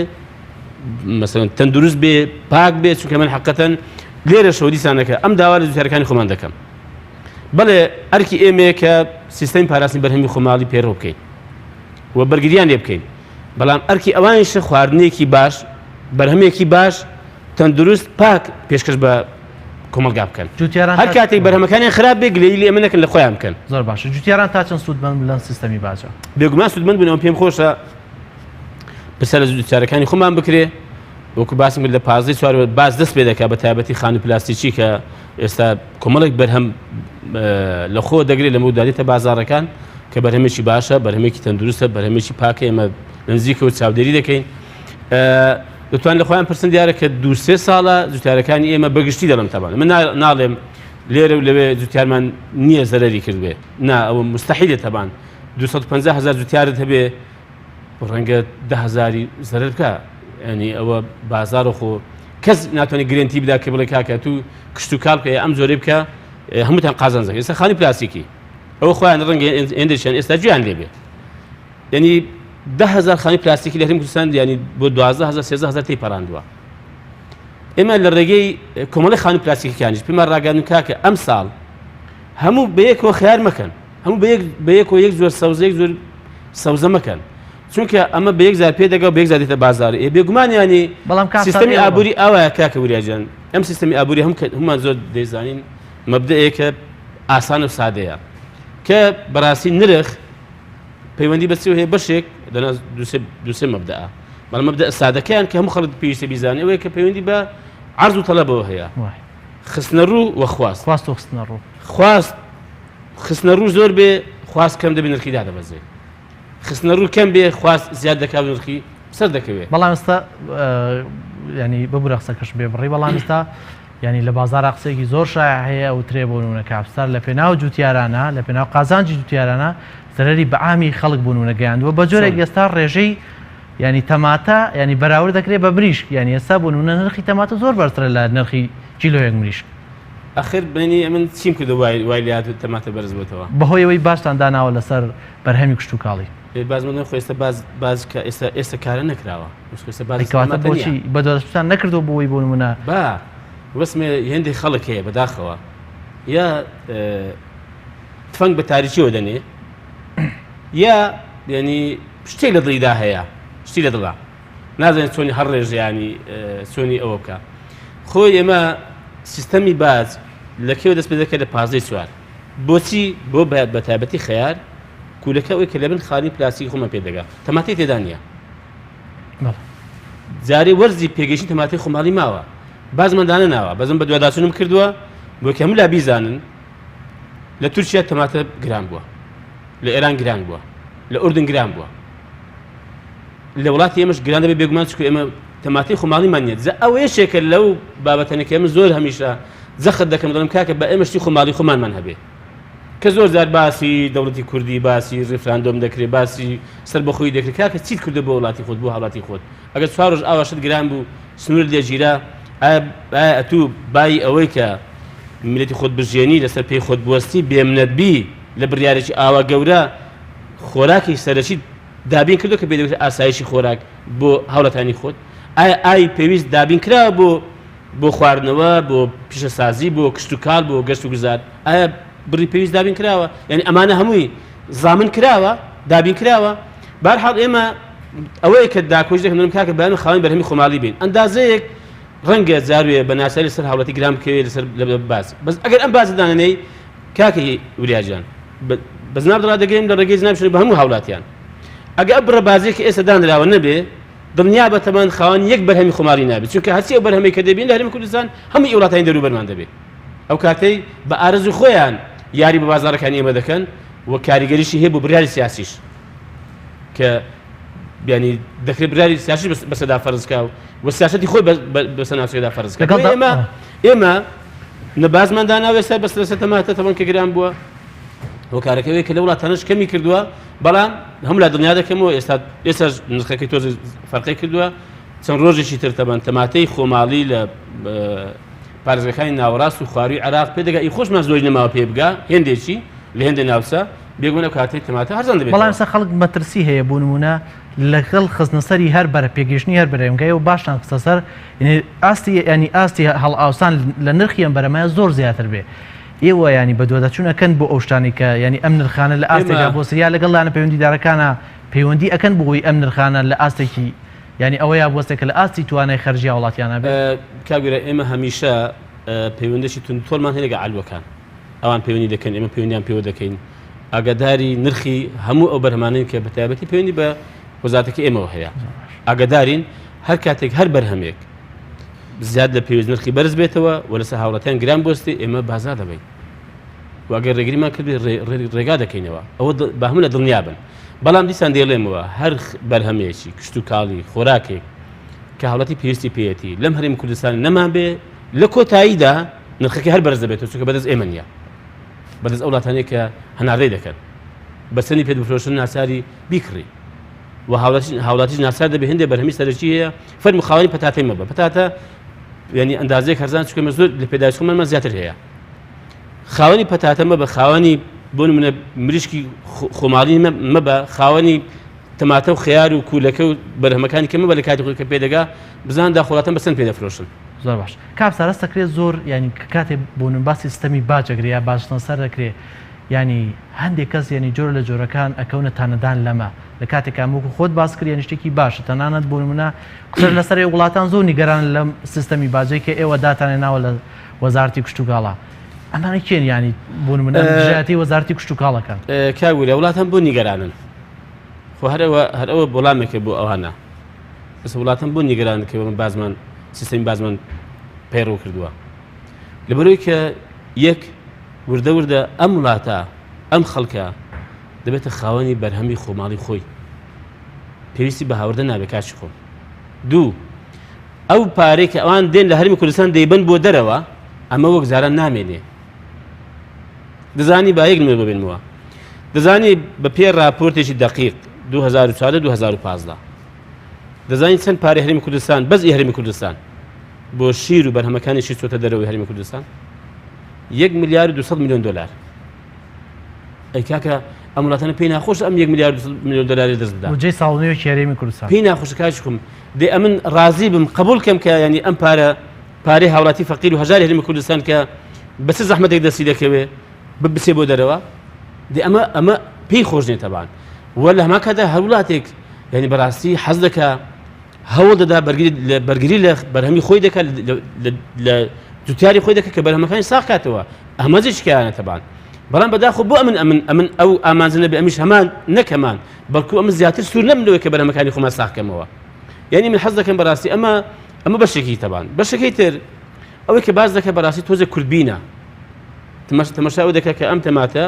مەسەلەن تەندروست بێ پاک بێ چونکە من حقەتەن لێرەشەوە دیسانەکە ئەم داوا لە جوتیارەکانی خۆمان دەکەم بەڵێ ئەرکی ئێمەیە کە سیستەمی پاراستنی بەرهەمی خۆماڵی پەیڕەو بکەین. و بەرگریان لێ بکەین بەڵام ئەرکی ئەوانیشە خواردنێکی باش بەرهەمێکی باش تەندروست پاک پێشکەش بە کۆمەڵگا بکەن جوتیاران هەر کاتێک بەرهەمەکانیان خراپ بێ گلەیی لێ ئێمە نەکەن لە خۆیان بکەن. زۆر باشە جوتیاران تا چەند سوودمەند لەم سیستەمی باجە؟ بێگومان سوودمەند بوون ئەوە پێم خۆشە پرسیار لە جوتیارەکانی خۆمان بکرێ وەکو باسم کرد لە پازدەی چوار باز دەست پێ دەکات بە تایبەتی خانوو پلاستیکی کە ئێستا کۆمەڵێک بەرهەم لە خۆ دەگرێت لەمە دادێتە بازارەکان کە بەرهەمێکی باشە بەرهەمێکی تەندروستە بەرهەمێکی پاکە ئێمە لە نزیکەوە چاودێری دەکەین دەتوان لە خۆیان پرسن دیارە کە دو سێ ساڵە جوتیارەکانی ئێمە بەگشتی دەڵم تەبان من ناڵێم لێرە و لەوێ جوتیارمان نییە زەرری کردبێ نا ئەوە مستحیلە تەبان 250 هزار جوتیارت هەبێ ڕەنگە ده هزاری زەرەر بکە ینی ئەوە بازار خۆ کەس ناتوانێت گرنتی بدا کە بڵێ کاکە تو کشت و کاڵ بکە ئەم جۆرەی بکە هەمووتان قازانج دەکەن ئێستا خانی پلاستیکی ئەوە خۆیان ڕەنگە ئێندێکیان ئێستا گوێیان لێ بێت یعنی 10هزار خانی پلاستیکی لە هەرێمی کوردستان یعنی بۆ 12هزار 13هزار تێی پەڕاندووە ئێمە لە ڕێگەی کۆمەڵی خانی پلاستیکەکانیش پێمان ڕاگەن کاکە ئەم ساڵ هەموو بەیەکەوە خیار مەکەن هەموو بەیەک بەیەکەوە یەک زۆر سەوزە یەک زۆر سەوزە مەکەن چونکە ئەمە بە یەک جار پێ دەگا و بە یەک جار دێتە بازار ئێ بێگومان یانی بەڵام کاک سیستەمی سامی ئەوە ئابووری ئاوایە کاکە وریا گیان ئەم سیستەمی ئابووری هەم کە هەموومان زۆر دەیزانین مەبدەئێکە ئاسان و سادەیە کە بەڕاستی نرخ پەیوەندی بە چیەوە هەیە بەشێک دەنا دوسێ مەبدەئە بەڵام مەبدەئ سادەکەیان کە هەموو خەڵک پێویستە بیزانێ ئەوەیە کە پەیوەندی بە عەرز و تەلەبەوە هەیە وای. خستنە ڕوو و خواست خواست و خستنە ڕوو خواست خستنە ڕوو زۆر بێ خواست کەم دەبێ نرخی دادەبەزێ خستنەڕوو کەم بێ خواست زیاد دەکا و نرخی سەر دەکەوێ. بەڵام ئێستا یانی ببورە قسەکەشم پێ بڕی بەڵام ئێستا یانی لە بازارا قسەیەکی زۆر شایع هەیە ئەوترێ بۆ نمونە کاپستار لە پێناو جوتیارانە لە پێناو قازانجی جوتیارانە زەرەری بە عامی خەڵک بۆ نمونە گەیاندووە بە جۆرێک ئێستا ڕێژەی ینی تەماتە ینی بەراورد دەکرێت بە مریشک یانی ئێستا بۆ نمونە نرخی تەماتە زۆر بەرزترە لە نرخی کیلۆیەک مریشک. ئەخر بەنی ئەمن چیم کردو وای وای لێهات تەماتە بەرز بۆتەوە. بەهۆی ئەوەی باجتان داناوە لەسەر بەرهەمی کشتوکاڵی. ئێ باج مەدەن خۆ ئێستا باج باج کە ئێستا ئێستا کارە نەکراوە خۆ ئێستا باج ئەی کەواتە تەماتە بۆچی نییە. بەدواداچوونتان نەکردووە بۆ ئەوەی بۆ نموونە. با وەسمێ هێندێک خەڵک هەیە بەداخەوە یا تفەنگ بە تاریکیەوە دەنێ یا یعنی شتێک لە دڵیدا هەیە شتی لە دڵا نازانێت چۆنی هەر ڕێژەیانی چۆنی ئەوە بکە خۆی ئێمە سیستەمی باج لە کێوە دەست پێ دەکرێت لە پازدەی چوار بۆچی بۆ بە تایبەتی خەیار کولەکە ئەوەی کە لە بن خانی پلاستیکی خۆمان پێ دەگا تەماتەی تێدا نییە جارێ وەرزی پێگەیشتن تەماتەی خۆماڵی ماوە بازمان دانە ناوە بەزم بە دواداچونم کردووە بۆ کە هەموو لا بیزانن لە تورکیا تەماتە گران بووە لە ئێران گران بووە لە ئوردن گران بووە لە وڵاتی ئێمەش گران دەبێت بێگومان چکو ئێمە تەماتەی خۆماڵیمان نییە جا ئەوە یەکێکە لەو بابەتەنە کە ئێمە زۆر هەمیشە جەخت دەکەم دەڵێم کاکە بە ئێمە شتی خۆماڵی خۆمانمان هەبێ کە زۆر جار باسی دەوڵەتی کوردی باسی ڕیفراندۆم دەکرێت باسی سەربەخۆی دەکرێت کاکە چیت کردو بۆ وڵاتی خۆت بۆ هاوڵاتی خۆت ئەگەر چوار ڕۆژ ئاوا شت گران بوو سنوورت لێ گیرا ئایا ئایا ئەتوو بایی ئەوەی کە میلەتی خۆت بژێنی لەسەر پێی خۆت بوەستی بێمنەت بی لە بڕیارێکی ئاوا گەورە خۆراکی سەرەکی دابین کردو کە پێی دەگوترێت ئاسایشی خۆراک بۆ هاوڵاتانی خۆت؟ ئایا ئاوی پێویست دابین کراوە بۆ بۆ خواردنەوە، بۆ پیشەسازی، بۆ کشتوکاڵ، بۆ گەشت و گوزار؟ ئایا بڕی پێویست دابین کراوە؟ یعنی ئەمانە هەمووی زامن کراوە، دابین کراوە؟ بەهەرحاڵ ئێمە ئەوەیە کە داکۆکی دەکەم دەڵێم کاکە بایان خاوەنی بەرهەمی خۆماڵی بین. ئەندازەیەک ڕەنگە جاروێ بە ناچاری لەسەر هاوڵاتی گران بکەوێت لەسەر باج. بەس ئەگەر ئەم باجە دانەنێی کاکە وریا گیان بە جنابت ڕادەگەیەنم لە ڕێگەی جنابیشەوە بە هەموو هاوڵاتیان ئەگەر ئەو بڕە باجەی کە ئێستا دانراوە نەبێ دڵنیا بە تەمان خاوەن یەک بەرهەمی خۆماڵی نابێت چونکە هەرچی ئەو بەرهەمەی کە دەبین لە هەرێمی کوردستان هەموو وڵاتانی دەوروبەرمان دەبێت ئەو کاتەی بە ئارەزوو خۆیان یاری بە بازاڕەکانی ئێمە دەکەن و کاریگەریشی هەیە بۆ بڕیاری سیاسیش کە بیانی دەکرێت بڕیاری سیاسی بەسەدا فەرز کا و سیاسەتی خۆی بەسەر ناوچەکەدا فەرز کا ئێمە ئێمە نە بازمان داناوە ئێستا بەس لەسەر تەماتە تەمەن کە گران بووە هۆکارەکە ئەوەیە کە لە وڵاتانەش کەمی کردووە بەڵام هەموو لا دڵنیا دەکەمەوە ئێستا ئێستا نرخەکەی تۆزێ فەرقی کردووە چەند ڕۆژێکی تر تەبەن تەماتەی خۆماڵی لە پارێزگەکانی ناوەڕاست و خواروی عراق پێ دەگا ئی خۆشمان زۆری نەماوە پێ بگا هێندێکی لە هێندە ناوچە بێگومان ئەو کاتەی تەماتە هەرزان دەبێت بەڵام ئێستا خەڵک مەترسی هەیە بۆ نموونە لەگەڵ خستنەسەری هەر بەرە پێگەیشتنی هەر بەرەمگای و باشتان خستە سەر ئاستی ینی ئاستی هەڵئاوسان لە نرخی ئەم بەرەمایە زۆر زیاتر بێ. ئێوە ینی بەدواداچوون ئەکەن بۆ ئەو شتانەی کە ینی ئەم نرخانە لە ئاستێکا بۆ سریا لەگەڵ لایەنە پەیوەندیدارەکانە پەیوەندی ئەکەن بۆ ئەوەی ئەم نرخانە لە ئاستێکی ینی ئەوەیا بوەستێ کە لە ئاستی توانای خەرجی هاوڵاتیانە بێت؟ کاک ویرا ئێمە هەمیشە پەیوەندێکی توندوتۆڵمان هەیە لەگەڵ عەلوەکان ئەوان پەیوەندی دەکەن ئێمە پەیوەندیان پێوە دەکەین ئاگاداری نرخی هەموو ئەو بەرهەمانەین کە بە تایبەتی پەیوەندی بە وەزارەتەکە ئێمەوە هەیە ئاگادارین هەر کاتێک هەر بەرهەمێک زیاد لە پێویست نرخی بەرز بێتەوە و لەسەر هاوڵاتیان گران بۆستێ ئێمە بازار دەبین و ئەگەر ڕێگریمان کرد ڕێگا دەکەینەوە ئەوە بە هەموو لە دڵنیا بن بەڵام دیسان دەیڵێمەوە هەر بەرهەمێکی کشتوکاڵی خۆراکێک کە هاوڵاتی پێویستی پێیەتی لەم هەرێمی کوردستان نەمان بێ لە کۆتاییدا نرخەکە هەر بەرز دەبێتەوە چونکە بەدەست ئێمە نییە بەدەست ئەو وڵاتانەیە کە هەناردەی دەکەن بە چەندی پێت بفرۆشن ناچاری بیکڕی و هاوڵاتیش ناچار دەبێ هەندێک بەرهەمی سەرەکی هەیە فەرمو خاوەنی پەتاتەی مەبە پەتاتە یعنی ئەندازەیەک هەرزان چونکە زۆر لە پێداویستی خۆمانمان زیاتر هەیە خاوەنی پەتاتە مەبە خاوەنی بۆ نمونە مریشکی خۆماڵی مەبە خاوەنی تەماتە و خیار و کوولەکە و بەرهەمەکانی کە مەبە لە کاتی خۆی کە پێدەگا بزان داخوڵاتەم بەسەند پێ دەفرۆشن. زۆر باش کاک سارا دەکرێت زۆر یانی کاتێ بۆ نمونە باسی سیستەمی باج ئەکرێ یا باجخستنە سەر دەکرێ یانی هەندێک کەس یانی جۆرە لە جۆرەکان ئەکەونە تانەدان لەمە لە کاتێکا وەکو خۆت باس کرد یانی شتێکی باشە تەنانەت بۆ نمونە قسەش لەسەر وڵاتان زۆر نیگەرانن لەم سیستەمی باجەی کە ئێوە داتانێ ناوە لە وەزارەتی کشتوکاڵە ئەمانە کێن یانی بۆ نمونە دژایەتی وەزارەتی کشتوکاڵەکەن؟ کاک وریا وڵاتان بۆ نیگەرانن خۆ هەر ئەوە وەڵامێکە بۆ ئەوانە بەس وڵاتان بۆ نیگەرانن کە ئێمە بازمان سیستەمی بازمان پەیڕەو کردووە لەبەرەوەی کە یەک وردە وردە ئەم وڵاتە ئەم خەڵکە دەبێتە خاوەنی بەرهەمی خۆماڵی خۆی پێویستی بە هاوردە نابێت کاچی خۆم دوو ئەو پارەی کە ئەوان دێن لە هەرمی کوردستان دەیبەن بۆ دەرەوە ئەمە وەک جاران نامێنێ دەزانی با یەک نمونە ببینمەوە دەزانی بە پێ راپۆرتێکی دقیق 2014 2015 دەزانی چەند پارەی هەرێمی کوردستان بەس ئی هەرێمی کوردستان بۆ شیر و بەرهەمەکانی شیر چۆتە دەرەوەی هەرێمی کوردستان 1 میلیارد و 200 میلیۆن دلار ئەی کاکە ئەم وڵاتانە پێی ناخۆش ئەم 1 میلیارد 200 میلیۆن دلاری دەست بدا بودجەی ساڵ نوێیەکی هەرێمی کوردستان پێی ناخۆشە کاکی خۆم دێ ئەمن ڕازی بم قبول کەم کە ینی ئەم پارە پارەی هاوڵاتی فەقیر و هەژاری هەرێمی کوردستان کە بە چ زەحمەتێک دەستی دەکەوێ بچێ بۆ دەرەوە دێ ئەمە ئەمە پێی خۆش نیە تەبان و لە هەمان کاتدا هەر وڵاتێک یعنی بەڕاستی حەز دەکا هەوڵ دەدا بەرگری لە بەرهەمی خۆی دەکات لە جوتیاری خۆی دەکات کە بەرهەمەکانی ساغ کاتەوە ئەمە جێشکیانە تەبان بەڵام بەداخۆ بۆ ئەمن ئەمن ئەمن ئەو ئامانجە نەبێ ئەمیش هەمان نەکەمان بەڵکو ئەمە زیاتر سوور نەم لەوەی کە بەرهەمەکانی خۆمان ساغکەمەوە یعنی من حەز دەکەم بەڕاستی ئەمە ئەمە بەشێکی تەبان بەشەکەی تر ئەوەی کە باس دەکە بەڕاستی تۆزێک کوردبینە تەماشا ئەو دەکە کە ئەم تەماتە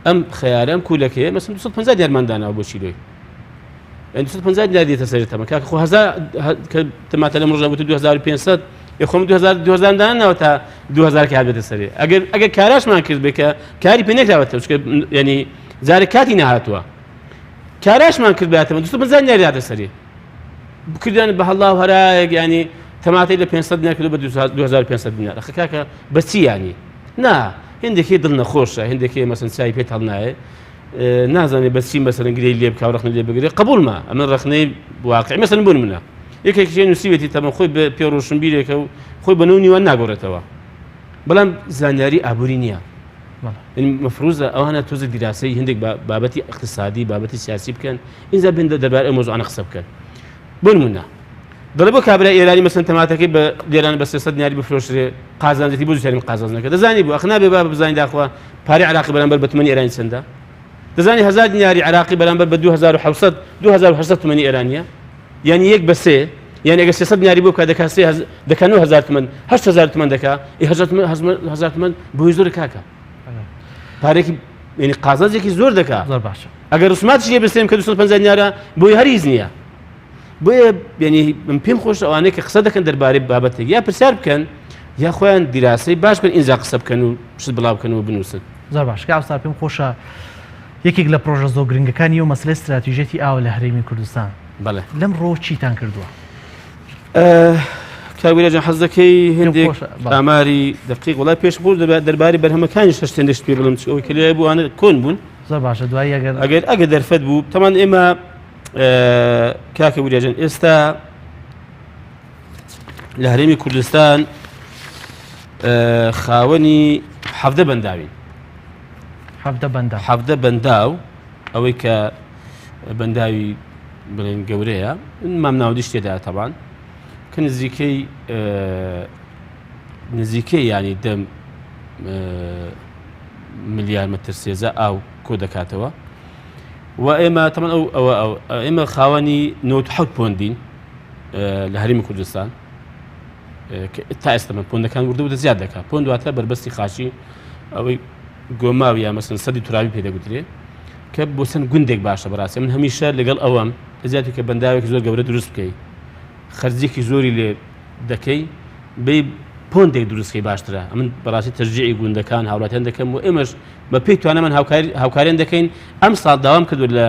ئەم خەیارە ئەم کوولەکەیە مەسن 250 دینارمان داناوە بۆ کیلۆی یعنی 250 دینار دێتە سەر تەمە کاکە خۆ هەزار کە تەماتە لەم ڕۆژە بوو 2500 ێ خۆم 2000 2000 داناوە تا 2000 کار بێتە سەرێ ئەگەر ئەگەر کاراشمان کرد بێ کە کاری پێ نەکراوەتەوە چونکە یعنی جارێک کاتی نەهاتووە کاراشمان کرد باتەمە 250 دینار داتە سەرێ بکردیان بە هەڵا و هەرایەک ینی تەماتەی لە 500 دینار کردو بە 2500 دینار ئەخە کاکە بە چی ینی نا هندێکی دڵ نەخۆشە هندێکی مەسن چای پێت هەڵنایە نازانێ بە چی مەسەرەن گرەی لێ بکا و ڕەخنە لێ بگرێ قبولمە ئەمە ڕەخنەی واقعی مەسەن بوون منە یەکێکی نووسیوێتی تەمە خۆی بە پێ ڕۆشنبیرێکە و خۆی بە نەو نیوان ناگۆڕێتەوە بەڵام زانیاری ئابووری نییە مفروزە ئەوانە تۆزە دیراسەی هەندێک بابەتی اقتصادی بابەتی سیاسی بکەن ئینجا بێن دەربارەی ئەو مەوزوعانە قسە بکەن بۆ نمونە دەڵێ بۆ کابرا ئێرانی مەسەن تەماتەکەی بە لێران بە 300 دیناری بفرۆشرێ قازانجێتی بۆ جوتیاری قازانج نەکە دەزانی بوو ئەخ نابێ با بزانین داخوا پارەی عراقی بەرامبەر بە تمەنی ئێرانی چەندە دەزانی 1000 دیناری عراقی بەرامبەر بە 2700 2800 تمەنی ئێرانیە یعنی یەک بە سێ یعنی ئەگەر 300 دیناری بۆ بکات دەکا سێ دەکا 9000 تمەن 8000 تمەن دەکا ئی 1000 تمەن بۆی زۆر کاکە پارێکی یعنی قازانجێکی زۆر دەکا زۆر باشە ئەگەر رسوماتیش لێ بستێنم کە 250 دینارە بۆی هەر هیچ نییە بۆیە یعنی من پێم خۆش ئەوانەی کە قسە دەکەن دەربارەی بابەتێک یا پرسیار بکەن یا خۆیان دیراسەی باش بکەن ئینجا قسە بکەن و شت بڵاو بکەن و بنووسن. زۆر باش کاک ستار پێم خۆشە یەکێک لە پرۆژە زۆر گرنگەکانی و مەسلەی ستراتیژیەتی ئاوە لە هەرێمی کوردستان بەڵێ لەم ڕۆ چیتان کردووە؟ کاک ویرا جان حەز دەکەی هەندێک ئاماری دقیق وڵای پێش بوو دەربارەی بەرهەمەکانی شەش هەندێک شت پێ بڵێم چ ئەوەی کە لێ بوو ئەوانە کۆن بوون زۆر باشە دوایی ئەگەر ئەگەر ئەگەر دەرفەت بوو تەمان ئێمە کاکە وریا جان ئێستا لە هەرێمی کوردستان خاوەنی 17 بەنداوین. 17 بەنداو. 17 بەنداو ئەوەی کە بەنداوی بڵێن گەورەیە مامناوەندیش تێدا تەبان کە نزیکەی نزیکەی ینی دەم ملیار متر سێزە ئاو کۆ دەکاتەوە و ئێمە تەمان ئەو ئەوە ئەو ئێمە خاوەنی 97 پۆندین لە هەرێمی کوردستان تا ئێستا من پۆندەکان وردە وردە زیاد دەکات پۆند واتە بەربەستی خاچی ئەوەی گۆماو یا مەسن سەدی تورابی پێ دەگوترێ کە بۆ چەند گوندێک باشە بەڕاستی من هەمیشە لەگەڵ ئەوەم لە جیاتی کە بەنداوێکی زۆر گەورە دروست بکەی خەرجێکی زۆری لێ دەکەی بێ پۆندێک دروستکەی باشترە ئەمن بەڕاستی تەشجیعی گوندەکان هاوڵاتیان دەکەم و ئێمەش بە پێی توانامان هاوکاریان دەکەین ئەم ساڵ داوام کردو لە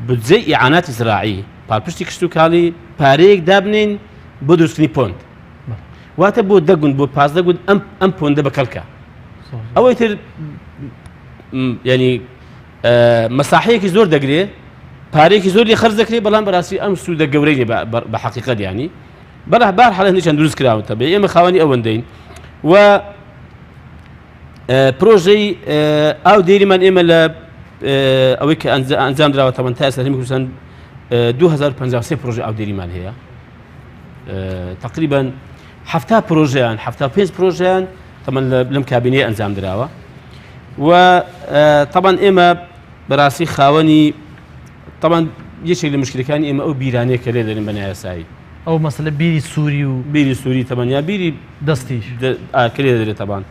بودجەی ئیعاناتی زراعی پاڵپشتی کشتوکاڵی پارەیەک دابنین بۆ دروستکردنی پۆند واتە بۆ دە گوند بۆ 15 گوند ئەم ئەم پۆندە بە کەڵکە ئەوەی تر ینی مەساحەیەکی زۆر دەگرێ پارێکی زۆر لێ خەرج دەکرێت بەڵام بەڕاستی ئەم سوودە گەورەی بە حقیقەت ینی بەڵا بار حڵ هەندێکیان دروست کراوەتە بێ ئێمە خاوەنی ئەوەندەین و پرۆژەی ئاو دێریمان ئێمە لە ئەوەی کە ئەنجام دراوە تەمەن تا ئێستا هەرێمی کوردستان 2053 پرۆژە ئاودێریمان هەیە تقریبا هەفتا پرۆژیان 75 پرۆژیان تەمەن لەم کابینەیە ئەنجام دراوە و تەبان ئێمە بەڕاستی خاوەنی تەبان یەکێک لە مشکلەکانی ئێمە ئەو بیرانەیە کە لێ دەرن بە نایاسایی ئەو مەسلە بیری سووری و بیری سووری تەبان یا بیری دەستیش کە لێ دەدرێت تەبان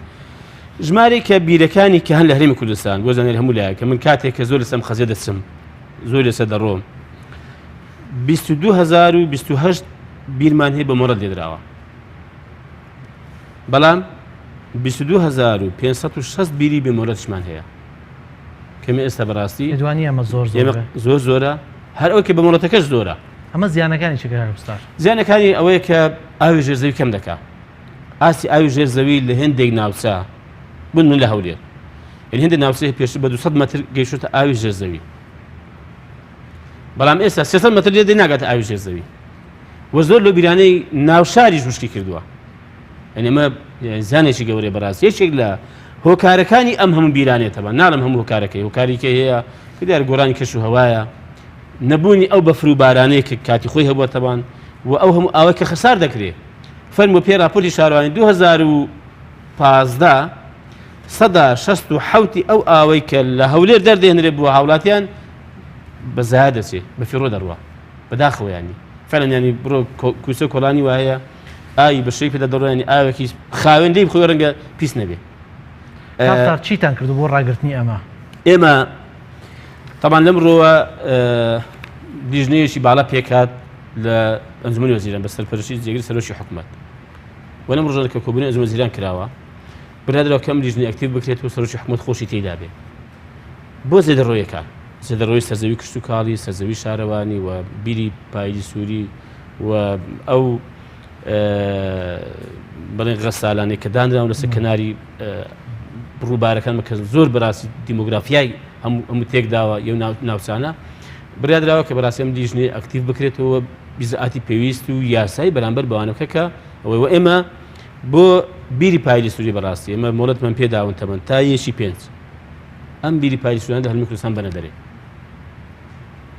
ژمارەی کە بیرەکانی کە هەن لە هەرێمی کوردستان بۆ زانیاری هەموو لایەک کە من کاتێک کە زۆر لەسەر خەزێ دەچم زۆر لەسەر دەڕۆم 22028 بیرمان هەیە بە مۆرەت لێدراوە بەڵام 22560 بیری بێ مۆرەتشمان هەیە کەمی ئێستا بەڕاستی دوانی ئەمە زۆر زۆر زۆر زۆرە هەر ئەو کە بە مۆڵەتەکەش زۆرە ئەمە زیانەکانی چی کاک ستار؟ زیانەکانی ئەوەیە کە ئاوی ژێر زەوی کەم دەکا ئاستی ئاوی ژێر زەوی لە هێندێک ناوچە بن من لە هەولێر یعنی هێندێک ناوچەیە پێشتر بە 200 مەتر گەیشتە ئاوی ژێر زەوی بەڵام ئێستا 300 مەتر لێ دێ ناگاتە ئاوی ژێر زەوی و زۆر لەو بیرانەی ناوشاریش وشکی کردووە یعنی ئەمە زیانێکی گەورەیە بەڕاست یەکێک لە هۆکارەکانی ئەم هەموو بیرانێتەوە ناڵم هەموو هۆکارەکەی هۆکاریکە هەیە کە دیار گۆڕانی کەش و هەوایە نەبوونی ئەو بەفر و بارانەی کە کاتی خۆی هەبووە تەبان و ئەو هەموو ئاوەی کە خەسار دەکرێ فەرموو پێ راپۆرتی شارەوانی 2015 سەدا 67 ئەو ئاوەی کە لە هەولێر دەردێنرێ بۆ هاوڵاتیان بە زایە دەچێ بە فیڕۆ دەڕوا بەداخەوە ینی فعلا ینی بڕۆ کوچە کۆڵانی وایە ئاوی بە شێوەی پێدا دەڕۆ ینی ئاوێکی خاوێن لێی بخۆی ڕەنگە پیس نەبێ. کاک چیتان کردو بۆ ڕاگرتنی ئەمە؟ ئێمە تەبان لەم ڕۆوە لیژنەیەکی باڵا پێکات لە ئەنجومەنی وەزیران بە سەرپەرشتی جێگری سەرۆکی حکومەت و لەم ڕۆژانە کە کۆبوونەوەی ئەنجومەنی وەزیران کراوە بڕیاردراوە کە ئەم لیژنەیە ئەکتیڤ بکرێت و سەرۆکی حکومەت خۆشی تێیدا بێ بۆ زێدەڕۆیەکان زێدەڕۆی سەرزەوی کشتوکاڵی سەرزەوی شارەوانی و بیری پایلی سووری و ئەو بڵێن غەسالانەی کە دانراون لەسەر کەناری ڕووبارەکان کە زۆر بەڕاستی دیمۆگرافیای هەموو تێکداوە یو ناوچانە بڕیاردراوە کە بەڕاستی ئەم لیژنەیە ئەکتیڤ بکرێتەوە ئیجرائاتی پێویست و یاسایی بەرامبەر بەوانەکە کە ئەوەی و ئێمە بۆ بیری پایلی سووری بەڕاستی ئێمە مۆڵەتمان پێداون تەمەن تا یەکی پێنج ئەم بیری پایلی سووران لە هەرێمی کوردستان بەنە دەرێ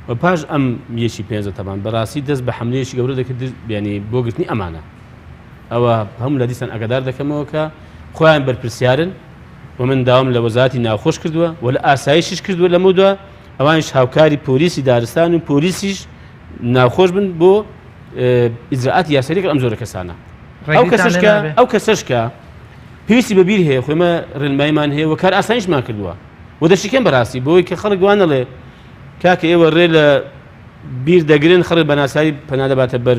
و پاش ئەم یەکی پێنجە تەبان بەڕاستی دەست بە حملەیەکی گەورە دەکرد بیانی بۆ گرتنی ئەمانە ئەوە هەموو لە دیسان ئەگەدار دەکەمەوە کە خۆیان بەرپرسیارن و من داوام لە وەزارەتی ناوخۆش کردووە و لە ئاسایشیش کردووە لەمەودوا ئەوانیش هاوکاری پۆلیسی دارستان و پۆلیسیش ناوخۆش بن بۆ ئیجرائاتی یاسایی لەگەڵ ئەم جۆرە کەسانە ئەو کەسەش کە ئەو کەسەش کە پێویستی بە بیر هەیە خۆمە ڕێنماییمان هەیە و کار ئاسانیشمان کردووە و دەشیکەن بەڕاستی بۆی کە خەڵک وان نەڵێ کاکە ئێوە ڕێ لە بیر دەگرن خەڵک بە ناسایی پەنا دەباتە بەر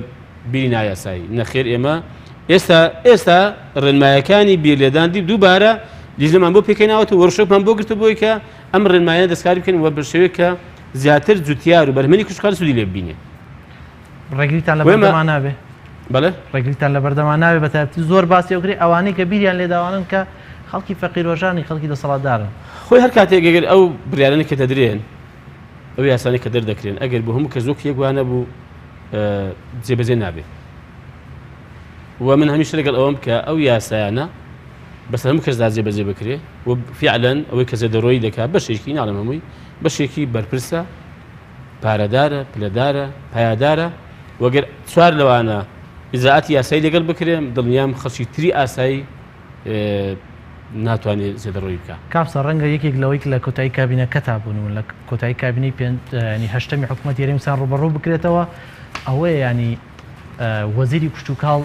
بیری نایاسایی نەخێر ئێمە ئێستا ئێستا ڕێنمایەکانی بیر لێدان دی دووبارە لیژنەمان بۆ پێکهێناوەتە وەرشۆپمان بۆ گرتە بۆی کە ئەم ڕێنمایانە دەستکاری بکەین و بە شێوەیەک کە زیاتر جوتیار و بەرهەمێنی کشتوکاڵی سوودی لێ ببینێ. ڕێگریتان لە بەردەما نابێ؟ بەڵێ؟ ڕێگریتان لە بەردەما نابێ بە تایبەتی زۆر باسی ئەو کرێ ئەوانەی کە بیریان لێداوانن کە خەڵکی فەقیرۆژانی خەڵکی دەسەڵاتدارن. خۆی هەر کاتێک ئەگەر ئەو بڕیارانەی کە دەدرێن ئەو یاسانەی کە دەردەکرێن ئەگەر بۆ هەموو کەس وەک یەک وانە بوو جێبەجێ نابێ و من هەمیشە لەگەڵ ئەوەم کە ئەو یاسایانە بەسەر هەموو کەسدا جێبەجێ بکرێ و فعلەن ئەوەی کە زێدەڕۆیی دەکات بەشێکی ناڵێم هەمووی بەشێکی بەرپرسە پارەدارە پلەدارە پایەدارە وەگەر چوار لەوانە ئیجرائاتی یاسایی لەگەڵ بکرێ دڵنیام خەڵکی تری ئاسایی ناتوانێت زێدەڕۆیی بکا. کاپسە ڕەنگە یەکێک لەوەی لە کۆتایی کابینەکەتا بوون و لە کۆتایی کابینەی پێنج ینی هەشتەمی حکوومەتی هەرێمی کوردستان ڕووبەڕوو بکرێتەوە ئەوەیە ینی وەزیری کشتوکاڵ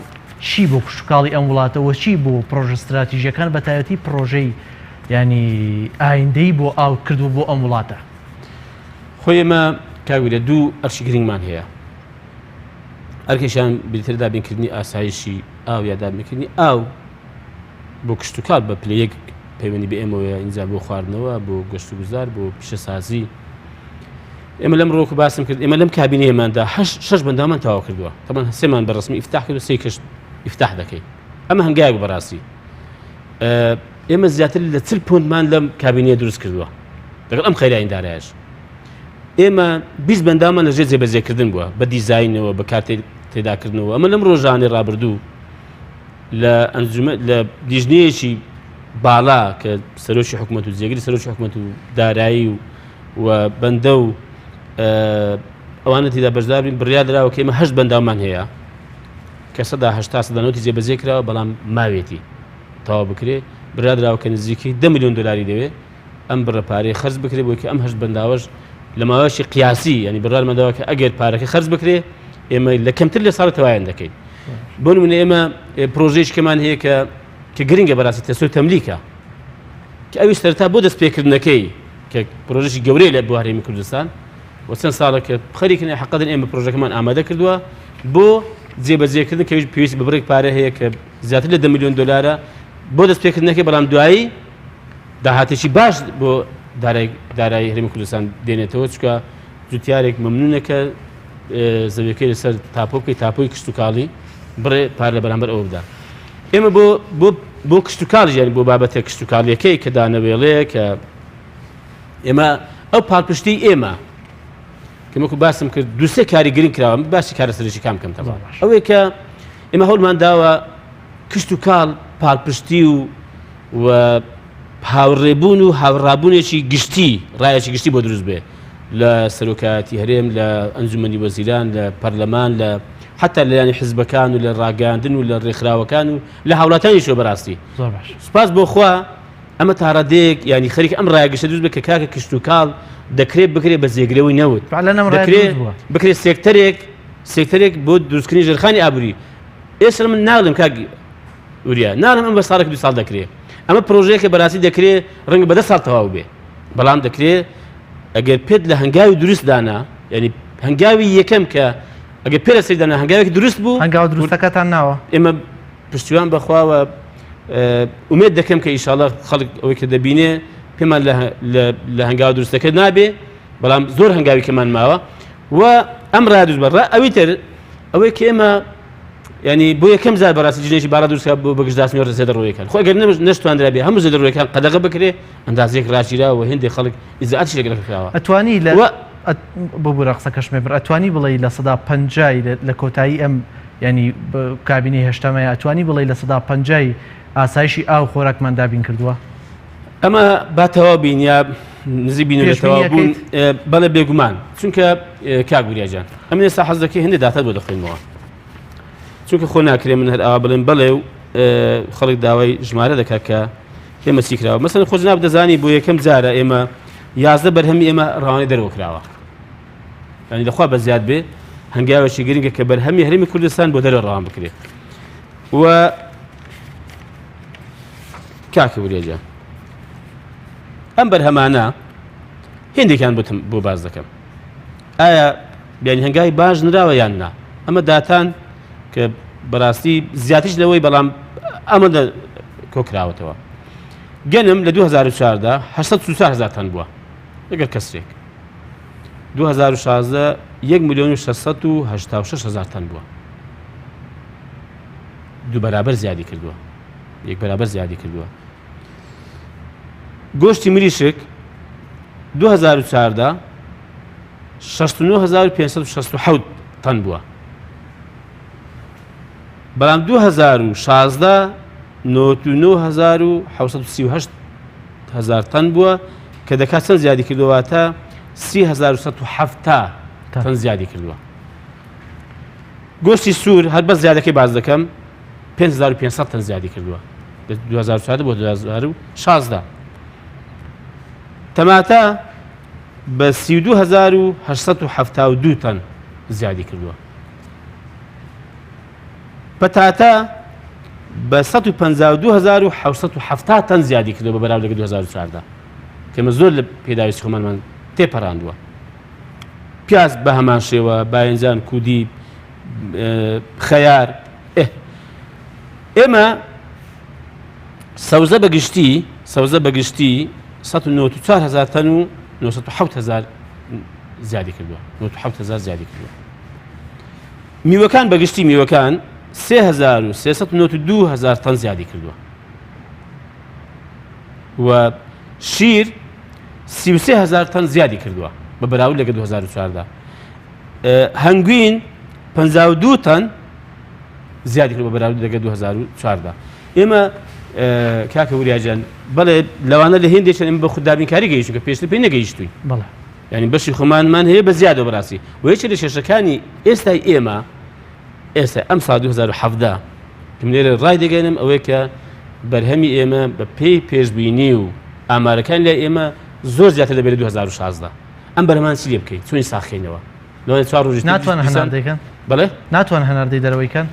چی بۆ کشتوکاڵی ئەم وڵاتە و چی بۆ پرۆژە ستراتیژیەکان بە تایبەتی پرۆژەی ینی ئایندەی بۆ ئاو کردووە بۆ ئەم وڵاتە؟ خۆی ئێمە کاک ویرە دوو ئەرکی گرنگمان هەیە ئەرکێکیان بریتیە لە دابینکردنی ئاسایشی ئاو یا دابینکردنی ئاو بۆ کشتوکاڵ بە پلە یەک پەیوەندی بە ئێمەوەیە ئینجا بۆ خواردنەوە بۆ گەشتوگوزار بۆ پیشەسازی ئێمە لەم ڕۆکو باسم کرد ئێمە لەم کابینەیەماندا شەش بەندامان تەواو کردووە تەمان سێمان بە ڕسمی ئیفتاح کرد و سێ کەش ئیفتاح دەکەین ئەمە هەنگاوێک بەڕاستی ئێمە زیاتر لە چل پوندمان لەم کابینەیە دروست کردووە لەگەڵ ئەم خەیرانی دارایش ئێمە 20 بەندامان لە ژێر جێبەجێکردن بووە بە دیزاینەوە بە کارتێ تێداکردنەوە ئەمە لەم ڕۆژانەی ڕابردوو لە ئەنجومە لە لیژنەیەکی باڵا کە سەرۆکی حکوومەت و جێگری سەرۆکی حکوومەت و دارایی و و بەندە و ئەوانە تێدا بەشدار بین بڕیار دراوە کە ئێمە هەشت بەنداومان هەیە کە سەدا هەشتا سەدا نەوەتی جێبەجێ کراوە بەڵام ماوێتی تەواو بکرێ بڕیار دراوە کە نزیکەی دە ملیۆن دلاری دەوێ ئەم بڕە پارەی خەرج بکرێ بۆی کە ئەم هەشت بەنداوەش لە ماوەیەکی قیاسی ینی بڕیارمان داوە کە ئەگەر پارەکە خەرج بکرێ ئێمە لە کەمتر لە ساڵ تەوایان دەکەین بۆ نمونە ئێمە پرۆژەیەکمان هەیە کە کە گرنگە بەڕاستی تەسۆی تەملیکە کە ئەوی سەرتا بۆ دەست پێکردنەکەی کە پرۆژەی گەورەی لە بۆ هەرێمی کوردستان و چەند ساڵە کە خەریکن حقدن ئێمە پرۆژەکەمان ئامادە کردووە بۆ جێبەجێکردن کە پێویست بە بڕێک پارە هەیە کە زیاتر لە 10 میلیۆن دلارە بۆ دەست پێکردنەکەی بەڵام دوایی داهاتێکی باش بۆ دارایی هەرێمی کوردستان دێنێتەوە چکە جوتیارێک مەمنونە کە زەویەکەی لەسەر تاپۆ بکەی تاپۆی کشتتوکاڵی بڕێ پار لە بەرامبەر ئەوە بدا ئێمە بۆ بۆ بۆ کشتتوکاڵ ژیانی بۆ بابەتە کشتتوکاڵیەکەی کە دانەوێڵەیە کە ئێمە ئەو پاڵپشتی ئێمە کەمەکو باسم کرد دوسێ کاری گرنگ کراوە باسی کارە سەرەکیەکان بکەم تەبا ئەوەیە کە ئێمە هەوڵمان داوە کشت و کاڵ پاڵپشتی و و هاوڕێبوون و هاوڕابوونێکی گشتی ڕایەکی گشتی بۆ دروست بێ لە سەرۆکایەتی هەرێم لە ئەنجومەنی وەزیران لە پەرلەمان لە حتا لەلایەنی حزبەکان و لە ڕاگەاندن و لە ڕێکخراوەکان و لە هاوڵاتانیشەوە بەڕاستی سوپاس بۆ خوا ئەمە تاڕادەیەک ینی خەریک ئەم ڕایگشتە دروست بێ کە کاکە کشتوکاڵ دەکرێت بکرێت بە جێگرەوەی نەوت دەکرێت بکرێت سێکتەرێک سێکتەرێک بۆ دروستکردنی ژێرخانی ئابووری ئێستا من ناڵێم کاک وریا ناڵێم ئەم بە ساڵێک دو ساڵ دەکرێت ئەمە پرۆژەیەکە بەڕاستی دەکرێت ڕەنگە بە دە ساڵ تەواو بێ بەڵام دەکرێت ئەگەر پێت لە هەنگاوی دروست دانا یعنی هەنگاوی یەکەم کە ئەگەر پێ لەسەر دانا هەنگاوێک دروست بوو هەنگاو دروستەکەتان ناوە ئێمە پشتیوان بەخواوە ئومێد دەکەم کە ئیشاڵە خەڵک ئەوەی کە دەبینێ پێمان لە هەنگاو دروستەکە نابێ بەڵام زۆر هەنگاوی کەمان ماوە و ئەم ڕادوست بەڕ ئەوی تر ئەوەی کە ئێمە ینی بۆ یەکەم جار بەڕاستی جنێکی باڵا دروستکرا بۆ بەگژداچنەوە زێدە ڕۆیەکان خۆ ئەگەر نەشتواندرا بێ هەموو زێدە ڕۆیەکان قەدەغە بکرێ ئەندازەیەک ڕاگیرا و هێندێک خەڵک ئیجرائاتیش لەگەڵ کراوە ئەتوانی لە ببورە قسەکەشم بڕ ئەتوانی بڵێی 50% لە کۆتایی ئەم ینی کابینەی هەشتەمەیە ئەتوانی بڵێی 50% ئاسایشی ئاو خۆراکمان دابین کردووە؟ ئەمە با تەواو بین یا نزیک بین لە تەواو بوون بەڵێ بێگومان چونکە کاک وریا گیان ئەمن ئێستا حەز دەکەی هەندێک داتات بۆ دەخوێنمەوە چونکە خۆ ناکرێ من هەر ئاوا بڵێم بەڵێ و خەڵک داوای ژمارە دەکات کە ئێمە چی کراوە مەسەن خۆ جناب دەزانی بۆ یەکەم جارە ئێمە یازدە بەرهەمی ئێمە ڕەوانەی دەرەوە کراوە ینی لەخوا بە زیاد بێ هەنگاوێکی گرنگە کە بەرهەمی هەرێمی کوردستان بۆ دەرەوە ڕەوان بکرێت و کاکە وریا گیان ئەم بەرهەمانە هێندێکیان بتم بۆ باز دەکەم ئایا بیانی هەنگاوی باش نراوە یان نا ئەمە داتان کە بەڕاستی زیاتریش لەوەی بەڵام ئەمە کۆکراوەتەوە گەنم لە 2014 834 هزار تەن بووە لەگەڵ کەسرێک 2016 1 میلیۆن و 686 هزار تەن بووە دوو بەرابەر زیادی کردووە یەک بەرابەر زیادی کردووە گۆشتی مریشک 2014 69567 تەن بووە بەڵام 2016. 99738 هزار تەن بووە کە دەکات چەند زیادی کردووە واتە 3170 تەن زیادی کردووە. گۆشتی سوور هەر بەس زیادەکەی باس دەکەم 5500 تەن زیادی کردووە لە 2014 بۆ 2016. تەماتە بە 32872 تەن زیادی کردووە. پەتاتە بە 152770 تەن زیادی کردووە بە بەراورد لەگەڵ 2014 کە ئێمە زۆر لە پێداویستی خۆمانمان تێپەڕاندووە. پیاز بە هەمان شێوە، باینجان، کودی، خەیار. ئێمە سەوزە بە گشتی سەوزە بە گشتی 194 هزار تەن و 907 هزار زیادی کردووە 97 هزار زیادی کردووە. میوەکان بە گشتی میوەکان 3392 هزار تەن زیادی کردووە و شیر 33 هزار تەن زیادی کردووە بە بەراورد لەگە 2014 هەنگوین 52 تەن زیادی کردووە بە بەراورد لەگە 2014 ئێمە کاکە وریاجان بەڵێ لەوانە لە هێندێکیان ئێمە بە خود دابینکاری گەیشتوین کە پێشتر پێی نەگەیشتوین. بەڵێ. یعنی بەشی خۆمانمان هەیە بە زیادەوە بەڕاستی و یەکێ لە کێشەکانی ئێستای ئێمە ئێستا ئەم ساڵ 2017 کە من لێرە ڕای دەگەێنم ئەوەیە کە بەرهەمی ئێمە بە پێی پێشبینی و ئامارەکان لای ئێمە زۆر زیاتر دەبێت لە 2016 ئەم بەرهەمان چی لێ بکەین چۆنی ساخکەینەوە لەوانەیە چوار ڕۆژی تر ناتوانن دیسان هەناردەی کەن؟ بەڵێ ناتوانن هەناردەی دەرەوەی کەن؟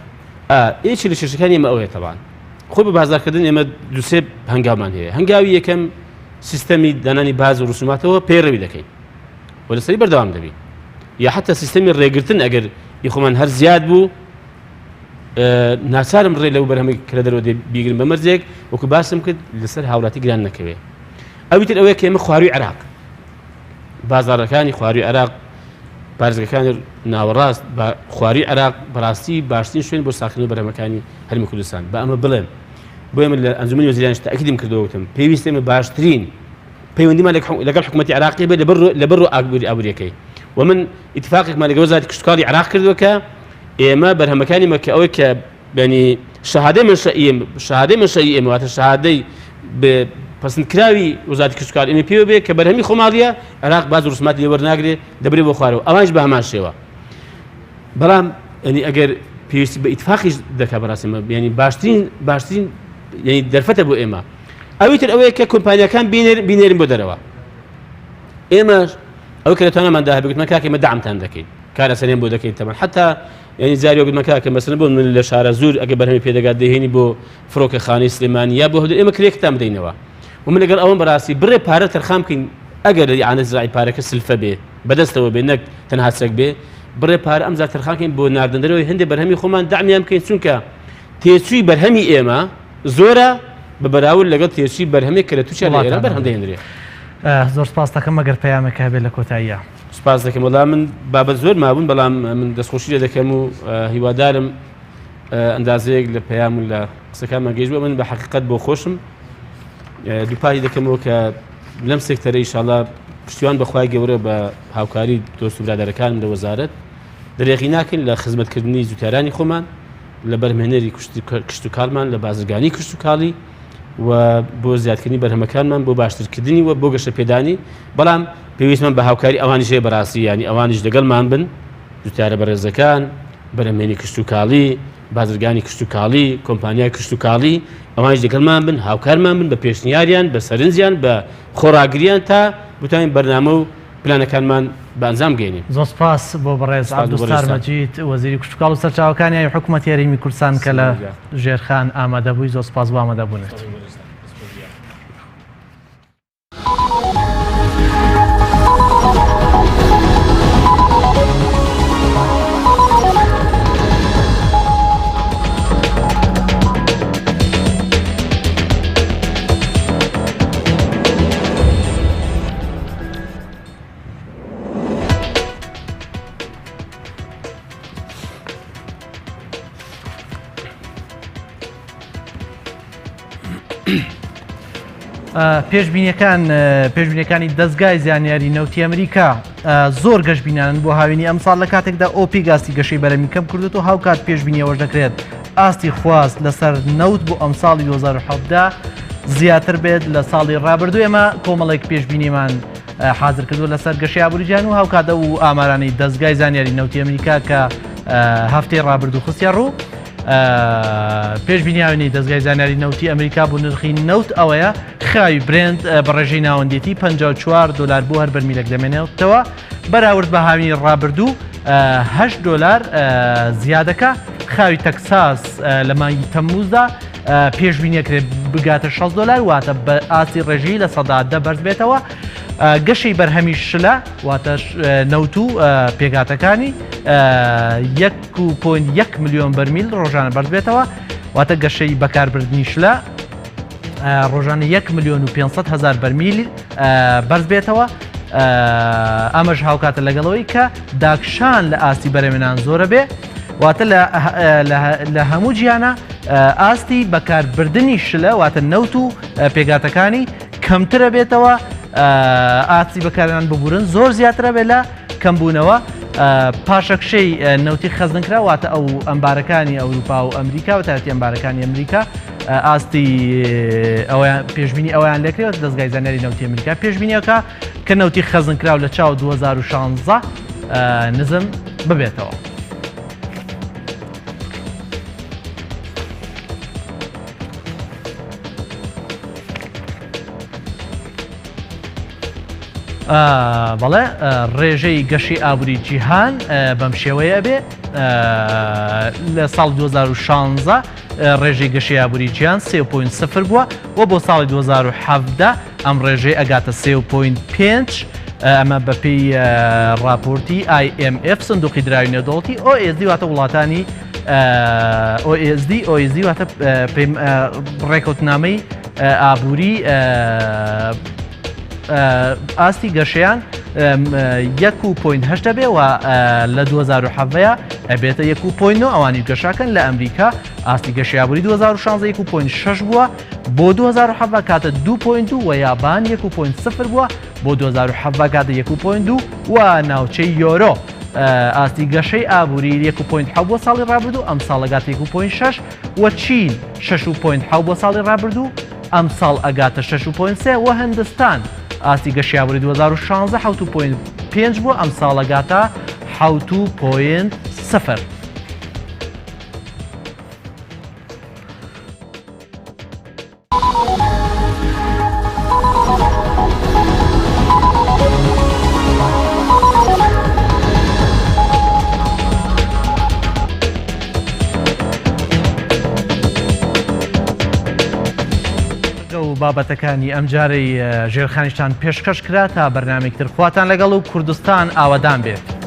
یەکێ لە کێشەکانی ئێمە ئەوەیە تەبان خۆی بە بازارکردن ئێمە دوسێ هەنگاومان هەیە هەنگاوی یەکەم سیستەمی دانانی باج و ڕسوماتەوە پەیڕەوی دەکەین و لەسەری بەردەوام دەبین یا حتا سیستەمی ڕێگرتن ئەگەر ئی خۆمان هەر زیاد بوو ناچارم ڕێ لەو بەرهەمی کە لە دەرەوە بیگرن بە مەرجێک وەکو باسم کرد لەسەر هاوڵاتی گران نەکەوێ ئەوی تر ئەوەیە کە ئێمە خواروی عێراق بازارەکانی خواروی عێراق پارێزگەکانی ناوەڕاست بە خواروی عێراق بەڕاستی باشترین شوێن بۆ ساخکردنەوەی بەرهەمەکانی هەرێمی کوردستان بە ئەمە بڵێم بۆیە من لە ئەنجومەنی وەزیرانیش تەئکیدم کردەوە وتم پێویستە ئێمە باشترین پەیوەندیمان لەگەڵ حکوومەتی عێراقی بێت لەبەر ڕوو ئابووریەکەی و من ئیتفاقێکمان لەگەڵ وەزارەتی کشتوکاڵی عێراق کردووە کە ئێمە بەرهەمەکانی مە کە ئەوەی کە بەنی شەهادەی منشەئی شەهادەی منشەئی ئێمە واتە شەهادەی پەسندکراوی وەزارەتی کشتوکاڵ ئێمە پێوە بێ کە بەرهەمی خۆماڵیە عێراق باج و ڕسوماتی لێ وەرناگرێ دەبرێ بۆ خوارەوە ئەوانیش بە هەمان شێوە بەڵام ینی ئەگەر پێویستی بە ئیتفاقیش دەکا بەڕاستی ینی باشترین باشترین ینی دەرفەتە بۆ ئێمە ئەوی تر ئەوەیە کە کۆمپانیاکان بینێر بینێرن بۆ دەرەوە ئێمە ئەو کە لە تواناماندا هەبێت گوتمان کاکە ئێمە دەعمتان دەکەین کارەسەرێن بۆ دەکەین تەمان حتا یعنی جاری وەگوتمان کاکە مەسەلەن بۆ من لە شارە زور ئەگە بەرهەمی پێدەگات دەهێنی بۆ فڕۆکەخانەی سلێمانی یا بۆ هەولێر ئێمە کرێکتان بدەینەوە و من لەگەڵ ئەوەم بەڕاستی بڕێ پارە تەرخان بکەین ئەگەر لە ئیعانە زراعی پارەکە سلفە بێ بەدەستەوە بێ نەک تەنها چەک بێ بڕێ پارە ئەمجار تەرخان کەین بۆ ناردندەرەوەی هەندێک بەرهەمی خۆمان دەعمیان بکەین چونکە تێچووی بەرهەمی ئێمە زۆرە بە بەراورد لەگەڵ تێچووی بەرهەمێک کە لە تورکیا لە ئێران بەرهەم دەهێنرێ. زۆر سپاس دەکەم ئەگەر پەیامێک هەبێت لە کۆتاییا. سپاس دەکەم وەڵا من بابەت زۆر مابوون بەڵام من دەستخۆشی لێ دەکەم و هیوادارم ئەندازەیەک لە پەیام و لە قسەکانمان گەیشت بە من بە حەقیقەت بۆ خۆشم دووپاتی دەکەمەوە کە لەم سێکتەرە ئیشاڵا پشتیوان بەخوای گەورە بە هاوکاری دۆست و برادەرەکانم لە وەزارەت درێغی ناکەین لە خزمەتکردنی جوتیارانی خۆمان لە بەرهەمهێنەری کشتوکاڵمان لە بازرگانی کشتوکاڵی و بۆ زیادکردنی بەرهەمەکانمان بۆ باشترکردنی و بۆ گەشەپێدانی بەڵام پێویستمان بە هاوکاری ئەوانیش هەیە بەڕاستی ینی ئەوانیش لەگەڵمان بن جوتیارە بەڕێزەکان بەرهەمهێنی کشتوکاڵی بازرگانی کشتوکاڵی، کۆمپانیای کشتوکاڵی، ئەوانیش لەگەڵمان بن، هاوکارمان بن بە پێشنیاریان، بە سەرنجیان، بە خۆڕاگرییان تا بتوانین بەرنامە و پلانەکانمان بە ئەنجام بگەیەنین. زۆر سوپاس بۆ بەڕێز سوپاس بۆ عەبدولستار بەڕێزتان. مەجید، وەزیری کشتوکاڵ و سەرچاوەکانی ئاوی حکومەتی هەرێمی کوردستان کە لە ژێرخان ئامادەبووی، زۆر سوپاس بۆ ئامادەبوونت. پێشبینیەکان پێشبینیەکانی دەزگای زانیاری نەوتی ئەمریکا زۆر گەشبینانن بۆ هاوینی ئەمساڵ لە کاتێکدا ئۆپیک ئاستی گەشەی بەرەمی کەم کردوێت و هاوکات پێشبینیەوەش دەکرێت. ئاستی خواست لەسەر نەوت بۆ ئەمساڵی 2017 زیاتر بێت لە ساڵی ڕابردوو. ئێمە کۆمەڵێک پێشبینیمان حازر کردووە لەسەر گەشەی ئابووری جیهان و هاوکات ئەو ئامارانەی دەزگای زانیاری نەوتی ئەمریکا کە هەفتەی ڕابردوو خستیان ڕوو. پێشبینیاوێنەی دەزگای زانیاری نەوتی ئەمریکا بۆ نرخی نەوت ئەوەیە خاوی برێنت بە ڕێژەی ناوەندێتی 54 دلار بۆ هەر بەرمیلێک دەمێنێتەوە بەراورد بە هاوینی ڕابردوو 8 دلار زیادەکە خاوی تەکساس لە مانگی تەمموزدا پێشبینیەکرێت بگاتە 6 دلار واتە بە ئاستی ڕێژەی 10% بەرز بێتەوە گەشەی بەرهەمی شلە واتە نەوت و پێکهاتەکانی 1.1 ملیۆن بەرمیل ڕۆژانە بەرز بێتەوە واتە گەشەی بەکاربردنی شلە ڕۆژانە 1 ملیۆن و 500 هزار بەرمیل بەرز بێتەوە ئەمەش هاوکاتە لەگەڵەوەی کە داکشان لە ئاستی بەرەمێنان زۆرە بێ واتە لە هەموو جیانە ئاستی بەکاربردننی شلە واتە نەوت و پێگاتەکانی کەمترە بێتەوە ئاستی بەکارهێنان ببورن زۆر زیاترە بێت لە کەمبوونەوە پاشەکشەی نەوتی خەزنکرا واتە ئەو ئەمبارەکانی ئەوروپا و ئەمریکا و تایبەتی ئەمبارەکانی ئەمریکا ئاستی ئەویان پێشبینی ئەویان لێکرێت دەستگای زانیاری نەوتی ئەمریکا پێشبینیەکە کە نەوتی خەزنکراو لە چاو 2016 نزم ببێتەوە. بەڵێ ڕێژەی گەشی ئابووری جیهان بەم شێوەیە بێ لە ساڵ 2016 ڕێژەی گەشی ئابووری جیهان 3.0 بووە و بۆ ساڵی 2017 ئەم ڕێژەی ئەگاتە 3.5 ئەمە بەپێی راپۆرتی IMF سندوقی دراوی نێودەوڵەتی OECD واتە وڵاتانی OECD OECD واتە ڕێکەوتنامەی ئابووری ئاستی گەشەیان یەک و point هەشت دەبێ و لە 2017 ئەبێتە یەک و point نۆ ئەوانی گەشاکەن لە ئەمریکا ئاستی گەشەی ئابووری 2016 یەک و point شەش بووە بۆ 2017 کاتە دوو point دوو و یابان یەک و point سفر بووە بۆ 2017 کاتە یەک و point دوو و ناوچەی یۆرۆ ئاستی گەشەی ئابووری یەک و point حەوت بۆ ساڵی ڕابردوو ئەمساڵ ئەگاتە یەک و point شەش و چین شەش و point حەوت بۆ ساڵی ڕابردوو ئەمساڵ ئەگاتە شەش و point سێ و هندستان ئاستی گەشەی ئابووری 2016 حەوت و point پێنج بووە ئەمساڵ ئەگاتە حەوت و point سفر. و بابەتەکانی ئەمجارەی ژێرخانیشتان پێشکەش کرا تا بەرنامێکتر خواتان لەگەڵ و کوردستان ئاوەدان بێت.